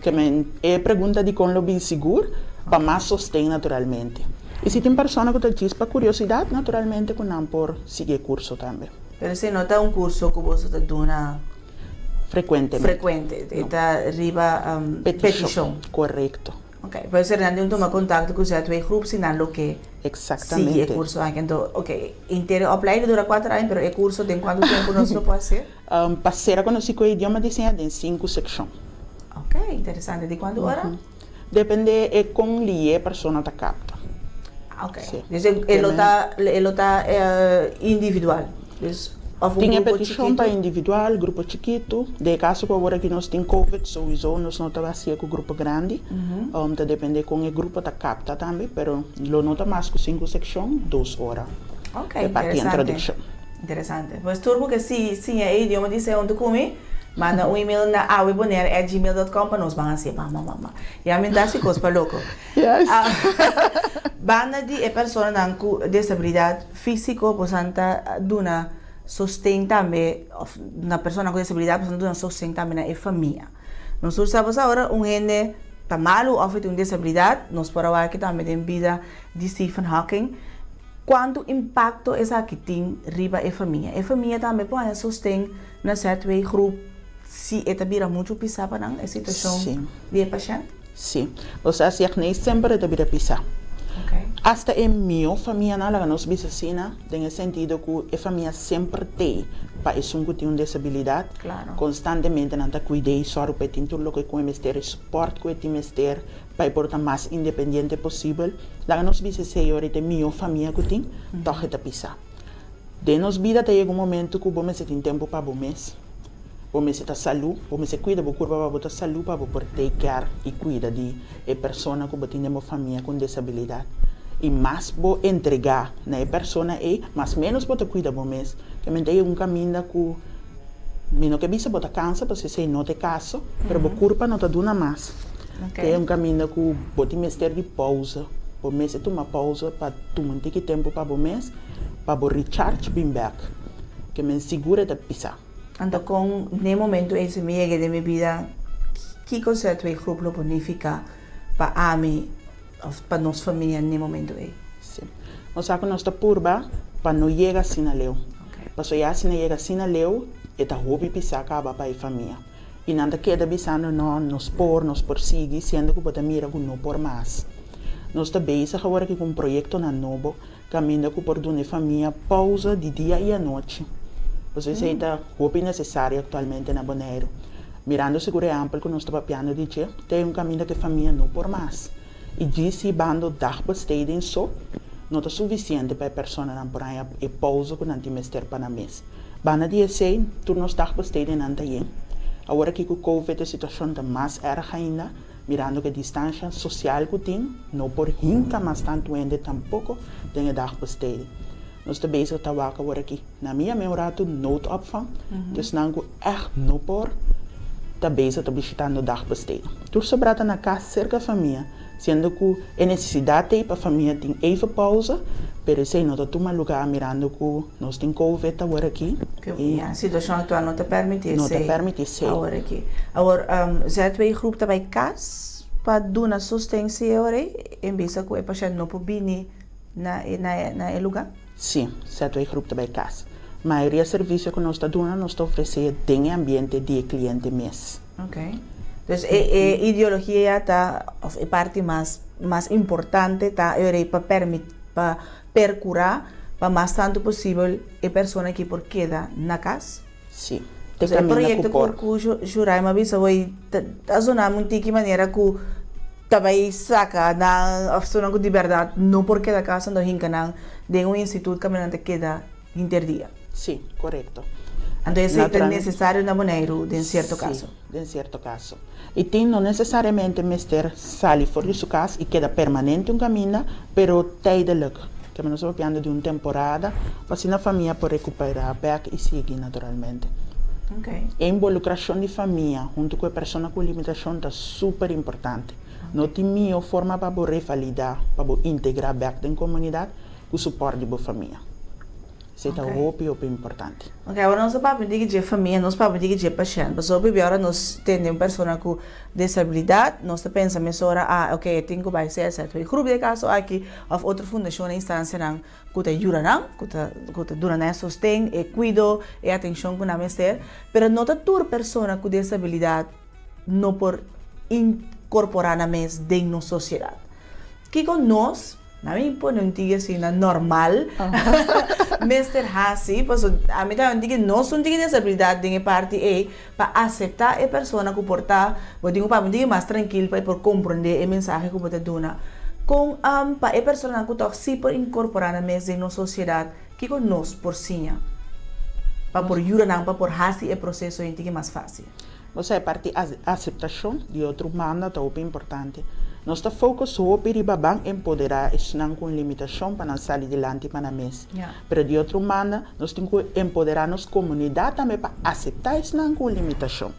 Speaker 13: Ke men e pregunta dicon lo bin sigur pa mas sosten naturalmente. I si tin persona ku ta djis pa kuriosidat, naturalmente ku nan por sigui e kurso tambe.
Speaker 2: Pero esei no ta un kurso ku boso ta duna
Speaker 13: Frekuentemente.
Speaker 2: Frekuente. E ta riba petishon.
Speaker 13: Korekto.
Speaker 2: Ok. Por eso nan tin un tuma kontakto ku ZW Groep si nan lo ke sigui e kurso aki. Anto, ok, inter e opleiding ta dura kuater aña, pero e kurso den kuantu tempu nos lo por hasi?
Speaker 13: Pa sera konosí ku e idioma di seña den sinku sekshon.
Speaker 2: Ok, interesante. Di kuantu ora?
Speaker 13: Depende e kon lié e persona ta kapta.
Speaker 2: Ok. Dus e lo ta e lo ta individual. Dus of un
Speaker 13: Tin e
Speaker 2: grupo
Speaker 13: petishon pa
Speaker 2: chikitu.
Speaker 13: individual, grupo chikitu. Den e kaso ku awor aki nos tin covid souiso nos no ta hasié ku grupo grandi. Ta depende kon e grupo ta kapta tambe, pero lo no ta mas ku sinku sekshon, dos ora.
Speaker 2: Ok,
Speaker 13: E parti
Speaker 2: interesante.
Speaker 13: introdukshon.
Speaker 2: Interesante. Pues tur ku ke si siña e idioma di seun ta kumi, manda un email na awebonaire at gmail dot com pa nos ban hasié. Bam bam bam bam. Ya mi ta hasi kos pa loko.
Speaker 13: Yes.
Speaker 2: Banda di e personanan ku desabilidat físiko bosan ta duna sosten tambe òf na personanan ku desabilidat bosan ta duna sosten tambe na e famia. Nos tur sa bosa ora un hende ta malu òf e tin un desabilidat, nos por a wak tambe den bida di Stephen Hawking. Kuantu impakto esaki tin riba e famia? E famia tambe por haña sosten na ZW Groep si e ta bira muchu pisá pa nan, e situashon di e pashènt?
Speaker 13: Sí. Osea, si Agnes semper e ta bira pisá. Asta e mihó famianan, laga nos bisa asina, den e sentido ku e famia semper t'ei pa esun ku tin un desabilidat. Konstantemente nan ta kuid'é i sòru pa e tin tur loke ku e mester, e supòrt ku e tin mester. Pa e por ta mas independiente posibel, laga nos bisa esei ora e ta e mihó famia ku tin, tòg e ta pisá. Den nos bida ta yega un momentu ku bo mester tin tempu pa bo mes. Bo mester ta salú, bo mester kuida bo kurpa pa bo ta salú pa bo por take care i kuida di e persona ku bo tin den bo famia ku un desabilidat. I mas bo entregá na e persona ei, mas ménos bo ta kuida bo mes. Kementi ta yega un kaminda ku mi no ke bisa bo ta kansa pasobra esei no ta e kaso, pero bo kurpa no ta duna mas. Te un kaminda ku bo tin mester di pousa. Bo mester tuma pousa pa tuma un tiki tempu pa bo mes, pa bo recharge bin bek. Ke men sigur e ta pisa.
Speaker 2: Anto kon n'e momentu ei si mi yega den mi bida, kiko ZW Groep lo por nifiká pa ami òf pa nos famia n'e momentu ei?
Speaker 13: Sí. Nos sa ku nos ta purba pa no yega asina leu. Pasobra ya si no yega asina leu, e ta hopi pisá kaba pa e famia. I nan ta keda bisando, No, nos por, nos por sigui, siendo ku bo ta mira ku no por mas. Nos ta bezig awor aki ku un proyektonan nobo, kaminda ku por duna e famia pousa di dia i anochi. Pasobra esei ta hopi nesesario aktualmente na Boneiru. Mirando sigur e ampel ku nos ta papiando di dje, ta e un kaminda ku e famia no por mas. I djis hibando dagbesteding so no ta sufisiente pa e personanan por haña e pousa ku nan tin mester pa nan mes. Banda di esei, tur nos dagbestedingnan ta yen. Awor aki ku Covid e situashon ta mas erg ainda, mirando ku e distansha sosial ku tin, no por hinka mas tantu hende tampoko den e dagbesteding. Nos ta bezig ta wak awor aki. Na mi yam'é un ratu noodopvang, dus nan ku ègt no por ta bezig ta bishitando dagbesteding. Tur sobrá ta na kas serka famia. Siendo ku e nesesidat t'ei pa famia tin even pausa, pero esei no ta tuma lugá mirando ku nos tin covid awor aki
Speaker 2: i. Ya, situashon aktual no ta permití
Speaker 13: No ta esei permití esei.
Speaker 2: awor aki. Awor, ZW Groep ta bai kas pa duna sosten si e ora ei, en bista ku e pashènt no por bini na e na e lugá?
Speaker 13: Sí, ZW Groep ta bai kas. Mayoria servisio ku nos ta duna nos ta ofresé den e ambiente di e kliente mes.
Speaker 2: Ok. Dus e e ideologia ta of e parti mas mas importante ta e ora ei pa permit pa percura pa mas tanto posibel e persona aki por keda na cas?
Speaker 13: Sí.
Speaker 2: Te E caminda cu proyecto por. cu cu Juraima a bisa hoy ta ta zona mi un tiki manera cu ta bay saca nan of esnan cu di berdad no por keda cas anto hinca nan den un instituut caminda nan ta keda henter dia.
Speaker 13: Sí, korekto.
Speaker 2: Anto esei ta nesesario na Boneiru den sierto kaso?
Speaker 13: Sí, den sierto kaso. I tin no nesesariamente mester sali for di su kas i keda permanente un kaminda, pero tijdelijk. Keme nos ta papiando di un temporada pa asina famia por rekuperá bèk i sigui naturalmente. E involukrashon di famia huntu ku e persona ku limitashon ta super importante. No tin mihó forma pa bo revalidá, pa bo integrá bèk den komunidat ku supòrt di bo famia. Esei ta hopi hopi importante.
Speaker 2: Ok, awor nos ta papia di dje famia, nos papia di dje pashènt. Pasobra hopi ora nos tende un persona ku desabilidat, nos ta pensa mesora, ah, ok, e tin ku bai CSZ. E grup di e kaso aki òf otro fundashon, instansianan ku ta yuda nan, ku ta ku ta duna nan e sosten, e kuido, e atenshon ku nan mester. Pero no ta tur persona ku desabilidat no por inkorporá nan mes den nos sosiedat. Kiko nos, na mi pone un tiki asina normal, mester hasi, paso ami ta un tiki, nos un tiki desabilidad den e parti ei, pa acepta e persona cu por ta, bo tin cu papia un tiki mas trankil pa e por comprende e mensahe cu bo ta duna. Con pa e personanan cu toch si por incorpora nan mes den nos sociedad, kiko nos por siña pa por yuda nan pa por hasi e proceso ei un tiki mas facil?
Speaker 13: Bo sa e parti aceptacion di otro banda ta hopi importante. Nos ta focus hopi riba ban empodera esnan cu un limitacion pa nan sali dilanti pa nan mes. Pero di otro banda nos tin cu empodera nos comunidad tambe pa acepta esnan cu un limitacion.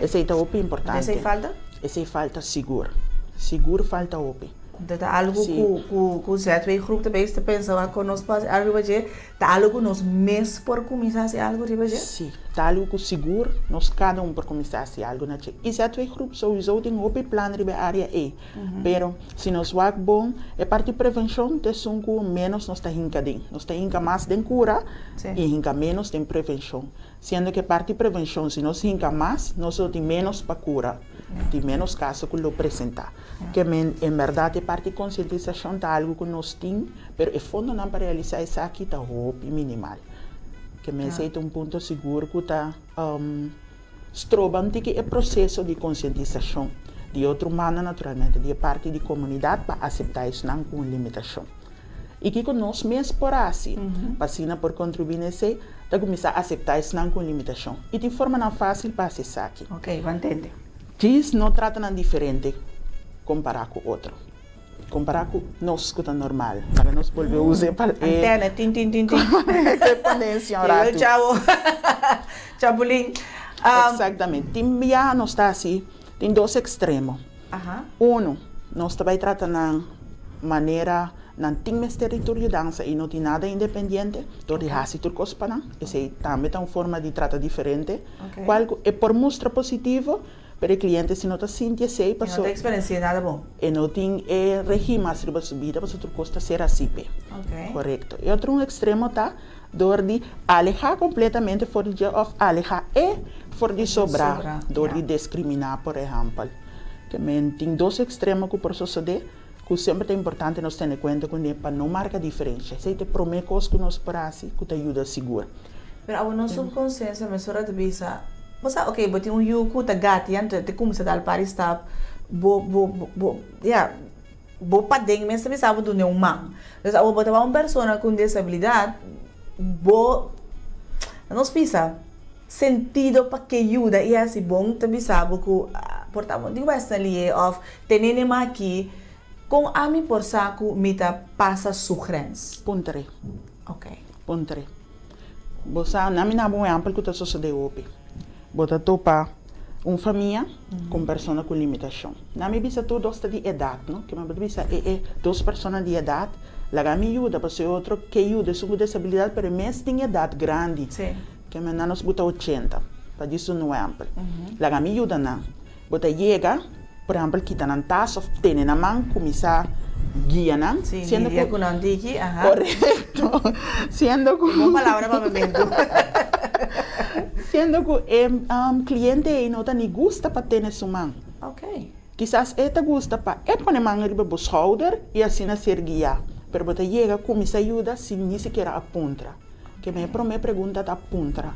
Speaker 13: Esey ta hopi importante.
Speaker 2: Esey falta?
Speaker 13: Esey falta sigur. Sigur falta hopi.
Speaker 2: Enton ta algo cu cu ZW Groep ta bezig ta pensa wak con nos por haci algo riba dje. Ta algo ku nos mes por kuminsá hasi algu riba dje?
Speaker 13: Sí, ta algu ku sigur nos kada un por kuminsá hasi algu na dje. I ZW Groep souiso tin hopi plan riba e área ei. Pero si nos wak bon, e parti prevenshon ta esun ku ménos nos ta hinka den. Nos ta hinka mas den kura i hinka ménos den prevenshon. Siendo ku e parti prevenshon si nos hinka mas, nos lo tin ménos pa kura, tin ménos kaso ku lo presentá. Ke men, en bèrdat e parti konsientisashon ta algu ku nos tin, pero e fondonan pa realisá esaki ta hopi minimal. Ke men esei ta un punto sigur ku ta stroba un tiki e proseso di konsientisashon di otro banda naturalmente di e parti di komunidat pa aseptá esnan ku un limitashon. I kiko nos mes por hasi pa asina por kontribuí na esei? Ta kuminsá aseptá esnan ku un limitashon. I tin formanan fásil pa hasi esaki.
Speaker 2: Oké, bo a ntende.
Speaker 13: Djis no trata nan diferente kompará ku otro. Kompará ku nos ku ta normal. Laga nos bolbe usa e palabra.
Speaker 2: Antena, tin tin tin tin.
Speaker 13: E ponencia un ratu.
Speaker 2: Llegó el chavo. Chapulín.
Speaker 13: Exactamente. Tin biaha nos ta hasi, tin dos extremo. Uno, nos ta bai trata nan manera nan tin mester di tur yudansa i no tin nada independiente dor di hasi tur kos pa nan. Esei tambe ta un forma di trata diferente. Kual ku e por mustra positivo, pero e kliente si no ta sinti esei
Speaker 2: paso. E no ta eksperensiá nada bon.
Speaker 13: E no tin e regie mas riba su bida paso tur kos ta ser hasi p'e. Korekto. E otro un ekstremo ta dor di alehá kompletamente for di dje òf alehá e for di sobrá dor di deskriminá por ehèmpel. Ke men tin dos ekstremo ku por sosodé ku semper ta importante nos tene kuenta kuné pa no marka diferensha. Esei ta e promé kos ku nos por hasi ku ta yuda sigur.
Speaker 2: Pero abo nos subkonsiensia mesora ta bisa, bo sa ok bo tin un yu ku ta gati anto ta kuminsá dal par di stap, bo bo bo ya bo paden mes ta bisa bo dun'e un man. Entonces abo bo ta wak un persona ku un desabilidat bo nos bisa sentido pa ke yuda i hasi bon ta bisa bo ku por ta bo no tin ku bai asina lihe òf tene ne maki kon ami por sa ku mi ta pasa su grens?
Speaker 13: Puntr'e.
Speaker 2: Ok.
Speaker 13: Puntr'e. Bo sa, na mi na bo un ehèmpel ku ta sosodé hopi. Bo ta topa Un famia ku un persona ku limitashon. Nan mi bisa tur dos ta di edat, no? Ke mi por bisa e e dos persona di edat, laga mi yuda pasobra e otro ke yuda esun ku desabilidat pero e mes tin edat grandi. Ke men nan nos buta ochenta, pa djis un ehèmpel. Laga mi yuda nan. Bo ta yega, por ehèmpel kita nan tas òf tene nan man kuminsá guia nan.
Speaker 2: Sí, lidia ku nan tiki, aha.
Speaker 13: Korekto. Siendo ku.
Speaker 2: Bon palabra papiamentu.
Speaker 13: Siendo ku e kliente ei no ta ni gusta pa tene su man.
Speaker 2: Ok.
Speaker 13: Kisas e ta gusta pa e pone man riba bo schouder i asina ser guiá. Pero bo ta yega kuminsá yuda sin ni sikiera a puntra. Ke mi e promé pregunta ta puntra.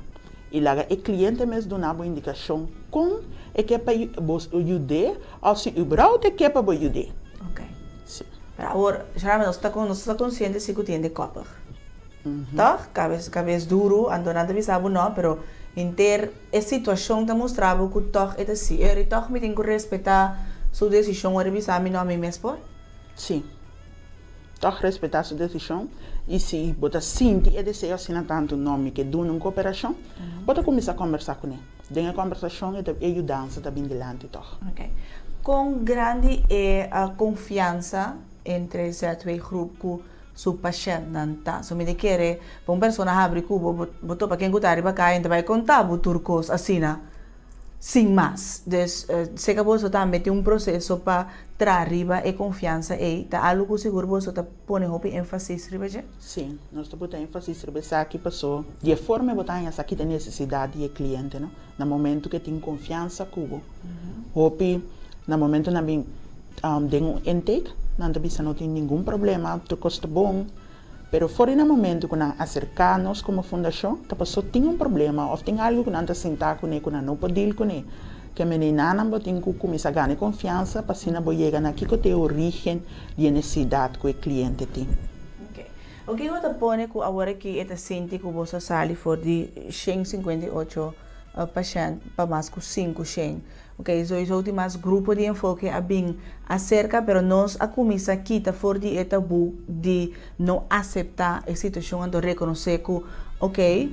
Speaker 13: I laga e kliente mes duna bo indikashon kon e ke pa bo yud'é òf si überhaupt e ke pa bo yud'é.
Speaker 2: Ok.
Speaker 13: Sí.
Speaker 2: Pero awor, Sharma, nos ta nos ta konsiente si ku tin hende kòpig. Tòg? Kabes kabes duru, anto nan ta bisa bo nò, pero henter e situashon ta mustra bo ku tòg e ta si. Eri tòg mi tin ku respetá su desishon ora e bisa mi nò, mi mes por?
Speaker 13: Sí. Tòg respetá su desishon i si bo ta sinti e deseo asina tantu no mi ke duna un koperashon, bo ta kuminsá kòmbersá kuné. Den e kòmbersashon e ta e yudansa ta bin dilanti tòg.
Speaker 2: Ok. Kon grandi e konfiansa entre ZW Groep ku su pashèntnan ta? So mi ta kere pa un persona habri ku bo, bo topa ken ku ta riba kaya i ta bai konta bo tur kos asina. Sin mas. Dus, seka boso tambe tin un proseso pa traha riba e konfiansa ei. Ta algu ku sigur boso ta pone hopi énfasis riba dje?
Speaker 13: Sí, nos ta pone énfasis riba esaki paso di e forma bo ta haña esaki ta e nesesidat di e kliente, no? Na momentu ku e tin konfiansa ku bo. Hopi na momentu nan bin den un intake, nan ta bisa no tin ningun problema, tur kos ta bon. Pero for di na momento ku nan aserká nos komo fundashon, ta pasó tin un problema òf tin algu ku nan ta sintá kuné ku nan no por dil kuné. Ke meniná nan bo tin ku kuminsá gana e konfiansa pa asina bo yega na kiko ta e orígen di e nesesidat ku e kliente tin.
Speaker 2: Oke. Oke bo ta pone ku awor aki e ta sinti ku boso a sali for di 158 pashènt pa mas ku 500. Ok, sowiso tin mas grupo di enfoke a bin aserka, pero nos a kuminsá kita for di e tabú di no aseptá e situashon anto rekonosé ku ok,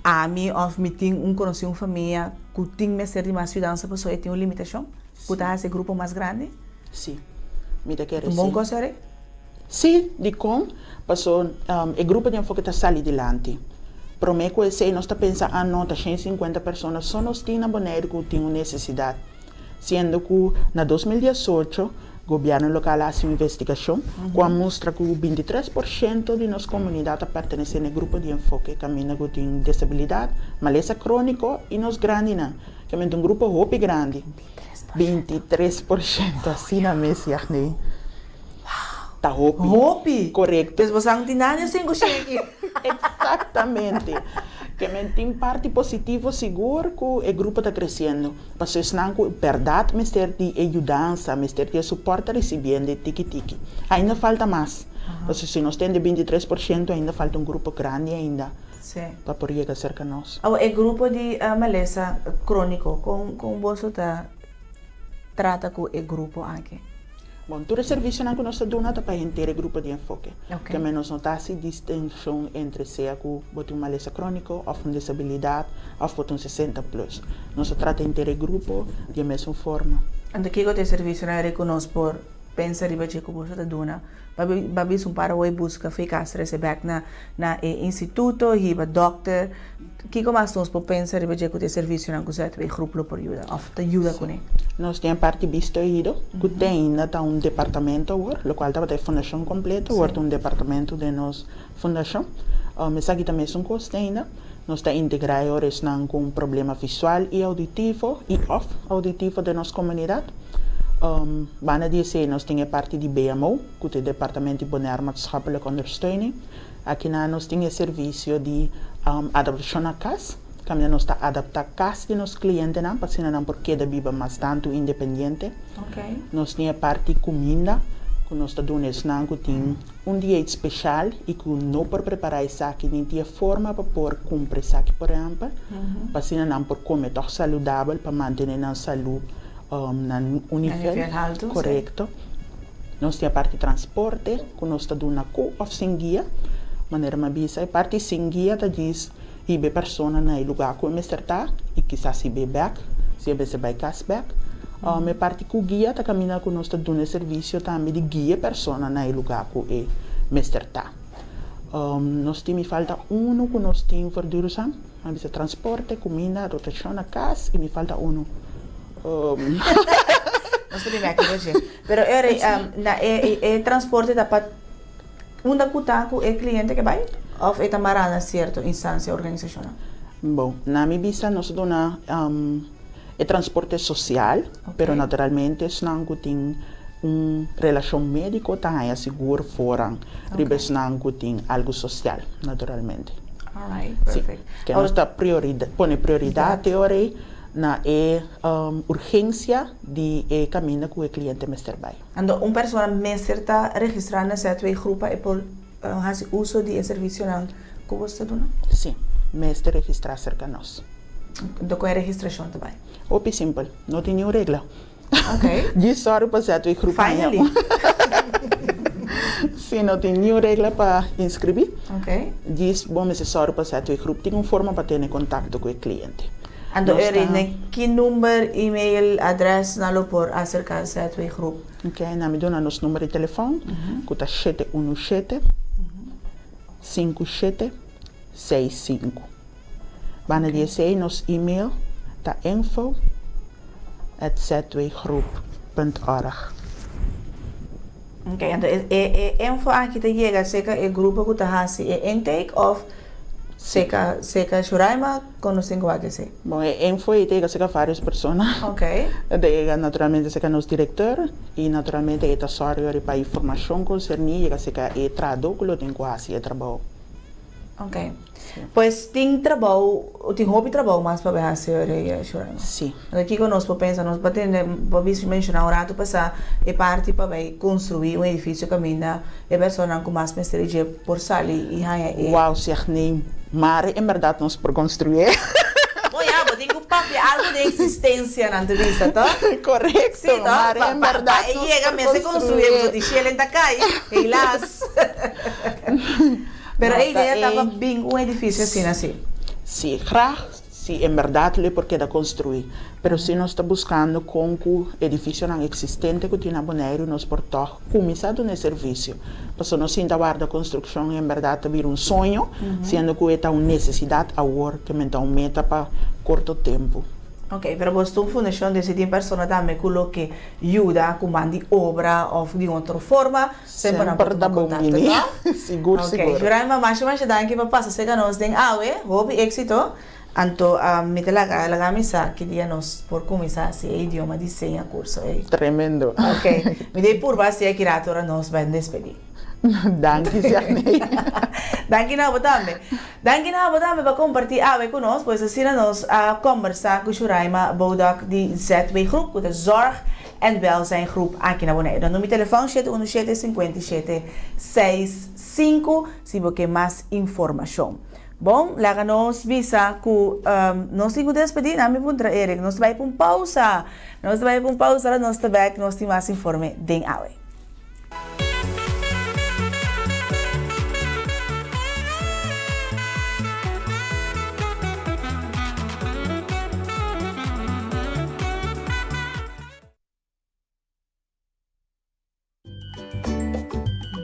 Speaker 2: ami òf mi tin un konosí un famia ku tin mester di mas yudansa pasobra e tin un limitashon ku ta hasi e grupo mas grandi.
Speaker 13: Sí, mi ta kere
Speaker 2: Un bon kos eri?
Speaker 13: Sí, dikon? Paso e grupo di enfoke ta sali dilanti. Promé ku esei nos ta pensa, ah no, ta 150 persona so nos tin na Boneiru ku tin un nesesidat. Siendo ku na 2018 gobièrnu lokal a hasi un investigashon ku a mustra ku 23% di nos komunidat ta pertenesé na e grupo di enfoke kaminda ku tin desabilidat, malesa króniko i nos grandinan. Kamente un grupo hopi grandi. 23%, asina mes, Yagné. Ta hopi.
Speaker 2: Hopi!
Speaker 13: Korekto.
Speaker 2: Pues boso a tin nada sin ku sheki.
Speaker 13: Eksaktamente. Ke men tin parti positivo sigur ku e grupo ta kresiendo. Pasobra esnan ku bèrdat mester di e yudansa, mester di e supòrt ta risibiendo e tiki tiki. Ainda falta mas. Pasobra si nos tende 23% ainda falta un grupo grandi ainda pa por yega serka nos.
Speaker 2: Awor e grupo di malesa króniko, kon kon boso ta trata ku e grupo aki?
Speaker 13: Bon, tur e servisionan ku nos ta duna ta pa henter e grupo di enfoke. Keme nos no ta hasi distinshon entre sea ku bo tin un malesa króniko òf un desabilidat òf bo ta un 60 plus. Nos ta trata henter e grupo di e mesun forma.
Speaker 2: Anto kiko ta e servisionan eri ku nos por pensa riba dje ku boso ta duna? Ba bisa un par awor buska fe kas trese bèk na na e instituto, hiba dòkter. Kiko mas nos por pensa riba dje ku ta e servisionan ku ZW Groep lo por yuda òf ta yuda kuné?
Speaker 13: Nos tin e parti Bisto Oido, ku te ainda ta un departamento awor, lokual tabata e fundashon kompleto, awor ta un departamento den nos fundashon. Esaki ta mesun kos te ainda. Nos ta integrá e ora esnan ku un problema visual i auditivo i òf auditivo den nos komunidat. Banda di esei nos tin e parti di BMO, ku ta e Departamento di Bonaire Maatschappelijke Ondersteuning. Akinan nos tin e servisio di adaptashon na kas, kaminda nos ta adaptá kas di nos klientenan pa asina nan por keda biba mas tantu independiente. Nos tin e parti kuminda, ku nos ta duna esnan ku tin un dieet speshal i ku no por prepará esaki ni tin e forma pa por kumpra esaki por ehèmpel, pa asina nan por kome tòg saludabel pa mantené nan salú na un nivel korekto. Nos tin e parti transporte ku nos ta duna ku òf sin guia. Manera mi a bisa, e parti sin guia ta djis hiba e persona na e lugá ku e mester ta i kisas hib'é bèk. Si e mester bai kas bèk. E parti ku guia ta kaminda ku nos ta duna e servisio tambe di guia e persona na e lugá ku e mester ta. Nos tin mi falta unu ku nos tin verduurzaam, a bisa transporte, kuminda, rotashon na kas i mi falta unu.
Speaker 2: Nos ta bini aki dje. Pero e na e transporte ta pa unda ku ta ku e kliente ke bai òf e ta mará na sierto instansia organisashonnan?
Speaker 13: Bon, na mi bisa nos ta duna e transporte sosial, pero naturalmente esnan ku tin un relashon médiko ta haña sigur voorrang riba esnan ku tin algu sosial, naturalmente.
Speaker 2: Alright, perfect.
Speaker 13: Sí, ke nos ta pone prioridat e ora ei na e urgensia di e kaminda ku e kliente mester bai.
Speaker 2: Anto un persona mester ta registrá na ZW Groep pa e por hasi uso di e servisionan ku bo ta duna?
Speaker 13: Sí, mester registrá serka nos.
Speaker 2: Anto kon e registrashon ta bai?
Speaker 13: Hopi simpel, no tin niun regla.
Speaker 2: Ok.
Speaker 13: Djis sòru pa ZW Groep haña.
Speaker 2: Finally!
Speaker 13: Sí, no tin niun regla pa inskribí.
Speaker 2: Ok.
Speaker 13: Djis bo mester sòru pa ZW Groep tin un forma pa tene kontakto ku e kliente.
Speaker 2: Anto e rei ki number, email, adres nan lo por aserka ZW Groep?
Speaker 13: Ok, nan mi duna nos number di telefòn ku ta 717 57 65. Banda di esei nos email ta info at zwgroep punt org.
Speaker 2: Ok, anto e e info aki ta yega serka e grupo ku ta hasi e intake òf serka serka Shuraima kon nos tin ku wak esei?
Speaker 13: Bon, e info ei ta yega serka varios persona.
Speaker 2: Ok.
Speaker 13: E ta yega naturalmente serka nos direktor i naturalmente e ta sòru riba informashon konserní yega serka e trahadó ku lo tin ku hasi e trabou.
Speaker 2: Ok. Pues tin trabou, tin hopi trabou mas pa bay haci ora Shuraima.
Speaker 13: Si.
Speaker 2: Anto kico nos por pensa? Nos por tende, bo a menciona un rato pasa e parti pa bay construi un edificio caminda e personanan cu mas mester di dje por sali y haña e.
Speaker 13: Wow, zeg nee, mare en berdad nos por construié.
Speaker 2: Bo ya, bo tin cu papia algo di existencia nan ta bisa, toch?
Speaker 13: Correcto,
Speaker 2: Si, toch?
Speaker 13: mare en berdad
Speaker 2: Pa e
Speaker 13: nos
Speaker 2: yega
Speaker 13: por
Speaker 2: mester construié,
Speaker 13: construié.
Speaker 2: pasobra di shelen ta cay, helaas. Pero e idea ta pa bin un edificio asina si?
Speaker 13: Si, graag si en berdad lo e por keda construi. Pero si nos ta buscando con cu edificionan existente cu tin na Boneiru nos por tog cuminsa duna e servicio. Pasobra nos sinta warda construccion en berdad ta bira un soño, siendo cu e ta un necesidad awor, ke men ta un meta pa corto tempo.
Speaker 2: Ok, pero bos ta un fundashon desi tin persona tambe ku lo ke yuda ku man di obra òf di un otro forma, semper nan por
Speaker 13: Semper ta
Speaker 2: tuma
Speaker 13: bon
Speaker 2: kontakto,
Speaker 13: bini.
Speaker 2: to?
Speaker 13: Sigur,
Speaker 2: Ok,
Speaker 13: sigur.
Speaker 2: Juraima, masha masha danki pa pasa serka nos den awe, hopi éksito. Anto mi ta laga laga mi sa ki dia nos por kuminsá hasi e idioma di seña kurso ei.
Speaker 13: Tremendo.
Speaker 2: Ok, mi ta purba hasi aki rato ora nos bai despedí.
Speaker 13: Danki Sianey.
Speaker 2: Danki na bo tambe. Danki na bo tambe pa kompartí awe ku nos, pues asina nos a kombersá ku Shuraima Boudok di ZW Groep ku ta Zorg en Welzijn Groep aki na Boneiru. Nummer di telefòn 717 57 65 si bo ke mas informashon. Bon, laga nos bisa ku nos tin ku despedí. Nan mi puntra Eric, nos ta bai pa un pousa. Nos ta bai pa un pousa, ora nos ta bèk nos tin mas informe den awe.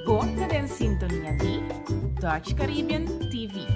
Speaker 1: Bo ta den sintonia di Dutch Caribbean TV.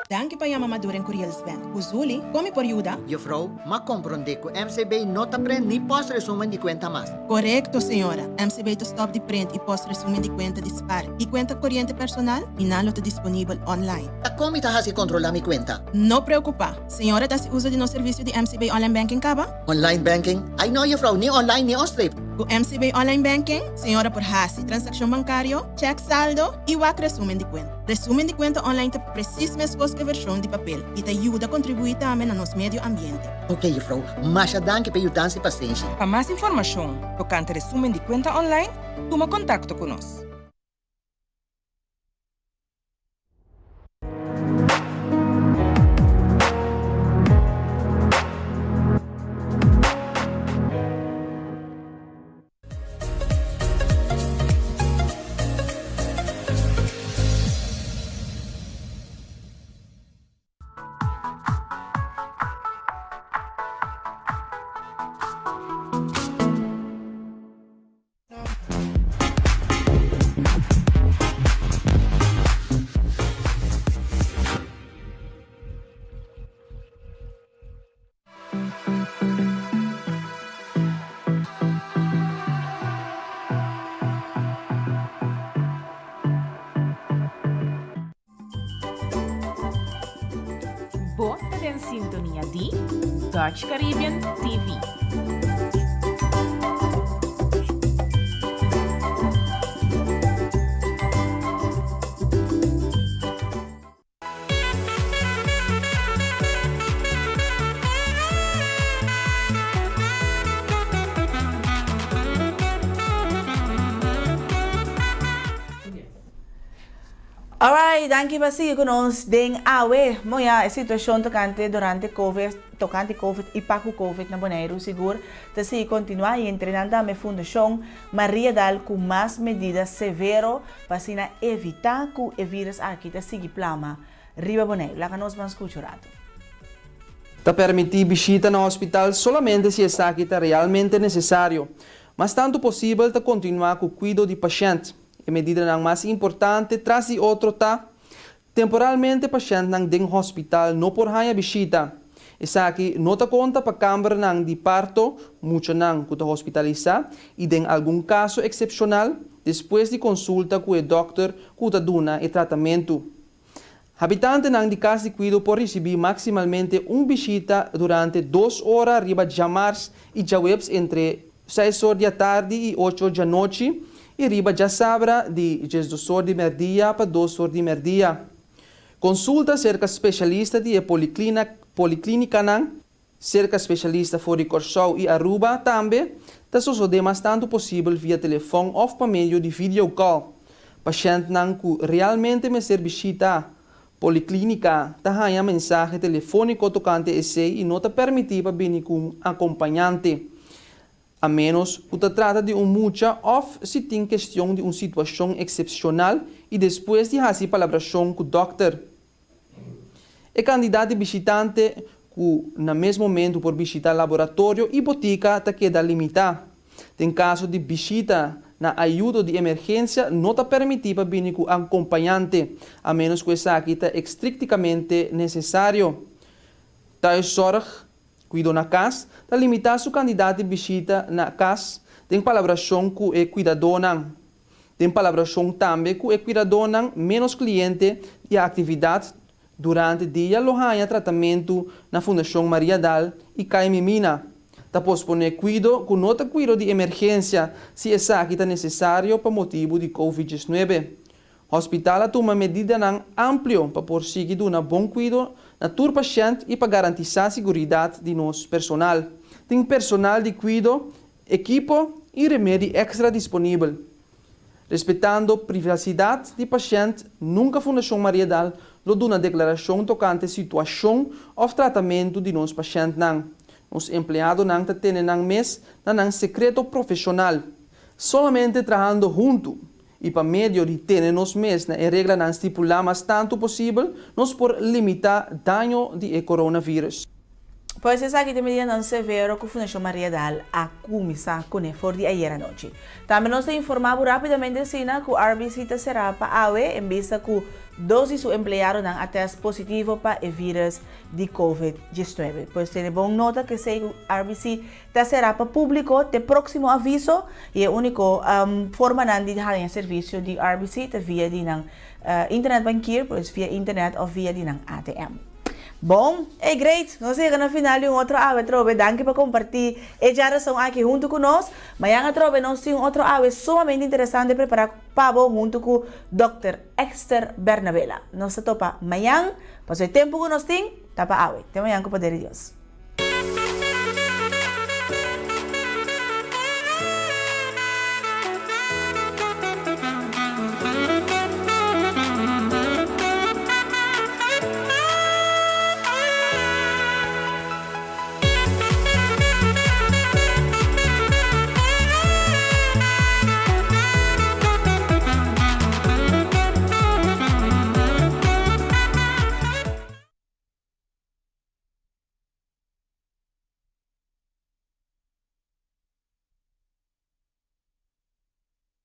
Speaker 14: Danki pa yama Maduren Curiels Bank. Ku Zuli, kon mi por yuda?
Speaker 15: Juffrouw, m'a komprondé ku MCB no ta prent ni post resumen di kuenta mas.
Speaker 14: Korekto, señora. MCB ta stòp di prent i post resumen di kuenta di spar i kuenta koriente personal i nan lo ta disponibel online.
Speaker 15: Ta kon mi ta hasi kontrolá mi kuenta?
Speaker 14: No preokupá. Señora ta hasi uso di nos servisio di MCB Online Banking kaba?
Speaker 15: Online banking? Ai no, juffrouw, ni online ni onstreep.
Speaker 14: Ku MCB Online Banking, señora por hasi transakshon bankario, chèk saldo i wak resumen di kuenta. Resumen di kuenta online ta presis meskos ku e vershon di papel i ta yuda kontribuí tambe na nos medio ambiente.
Speaker 15: Ok, juffrouw, masha danki pa e yudansa i pasenshi.
Speaker 16: Pa mas informashon tokante resumen di kuenta online, tuma kontakto ku nos.
Speaker 1: Bo ta den sintonia di Dutch Caribbean TV.
Speaker 2: Alright, danki pa sigui ku nos den awe. Bon ya, e situashon tokante durante Covid, tokante Covid i pa ku Covid na Boneiru sigur ta sigui kontinuá i entre nan tambe Fundashon Maria Dal ku mas medida severo pa asina evitá ku e vírus aki ta sigui plama riba Boneiru. Laga nos ban skucha un ratu.
Speaker 17: Ta permití bishita na hospital solamente si esaki ta realmente nesesario. Mas tantu posibel ta kontinuá ku kuido di pashènt. E medidanan mas importante tras di otro ta, Temporalmente pashèntnan den hospital no por haña bishita. Esaki no ta konta pa kambernan di parto, muchanan ku ta hospitalisá i den algun kaso eksepshonal, despues di konsulta ku e dòkter ku ta duna e tratamentu. Habitantenan di kas di kuido por risibí maksimalmente un bishita durante dos ora riba djamars i djaweps entre seis or di atardi i ocho or djanochi i riba djasabra di djesdos or di mèrdia pa dos or di mèrdia. Konsulta serka speshalista di e poliklínikanan Serka spesialista for di Kòrsou i Aruba tambe ta sosodé mas tantu posibel via telefòn òf pa medio di video call. Pashèntnan ku realmente mester bishita poliklínika ta haña mensahe telefóniko tokante esei i no ta permití pa bini ku un akompañante, a ménos ku ta trata di un mucha òf si tin kestion di un situashon eksepshonal i despues di hasi palabrashon ku dòkter. E kandidat di bishitante ku na mes momentu por bishita laboratorio i botika ta keda limitá. Den kaso di bishita na ayudo di emergensia no ta permití pa bini ku akompañante, a ménos ku esaki ta estriktikamente nesesario. Thuiszorg, kuido na kas, ta limitá su kandidat di bishita na kas den palabrashon ku e kuidadónan. Den palabrashon tambe ku e kuidadónan ménos kliente di aktividat durante dia lo haña tratamentu na Fundashon Maria Dal i Kai Mimina. Ta posponé kuido ku no ta kuido di emergensia si esaki ta nesesario pa motibu di Covid 19. Hospital a tuma medidanan amplio pa por sigui duna bon kuido na tur pashènt i pa garantisá siguridat di nos personal. Tin personal di kuido Ekipo i remedi èkstra disponibel. Respetando privasidat di pashènt, nunka Fundashon Mariadal lo duna deklarashon tokante situashon òf tratamentu di nos pashèntnan. Nos empleadonan ta tene nan mes na nan sekreto profeshonal. Solamente trahando huntu i pa medio di tene nos mes na e reglanan stipulá mas tantu posibel, nos por limitá daño di e coronavirus.
Speaker 2: Pues esaki ta e medidanan severo ku Fundashon Maria Daal a kuminsá kuné for di ayera anochi. Tambe nos ta informá bo rápidamente asina ku RBC ta será pa awe en bista ku dos di su empleadonan a tèst positivo pa e vírus di Covid 19. Pues tene bon nota ku esei ku RBC Ta será pa públiko te próksimo aviso i e úniko formanan di haña servisio di RBC ta via di nan internet bankier, pues via internet òf via di nan ATM. Bon, ey great! Nos a yega na final di un otro awe atrobe. Danki pa kompartí e djarason aki huntu ku nos. Mañan atrobe nos tin un otro awe sumamente interesante prepará pa bo huntu ku Dòkter Esther Bernabela. Nos ta topa mañan, pasobra e tempu ku nos tin ta pa awe. Te mañan ku poder di Dios.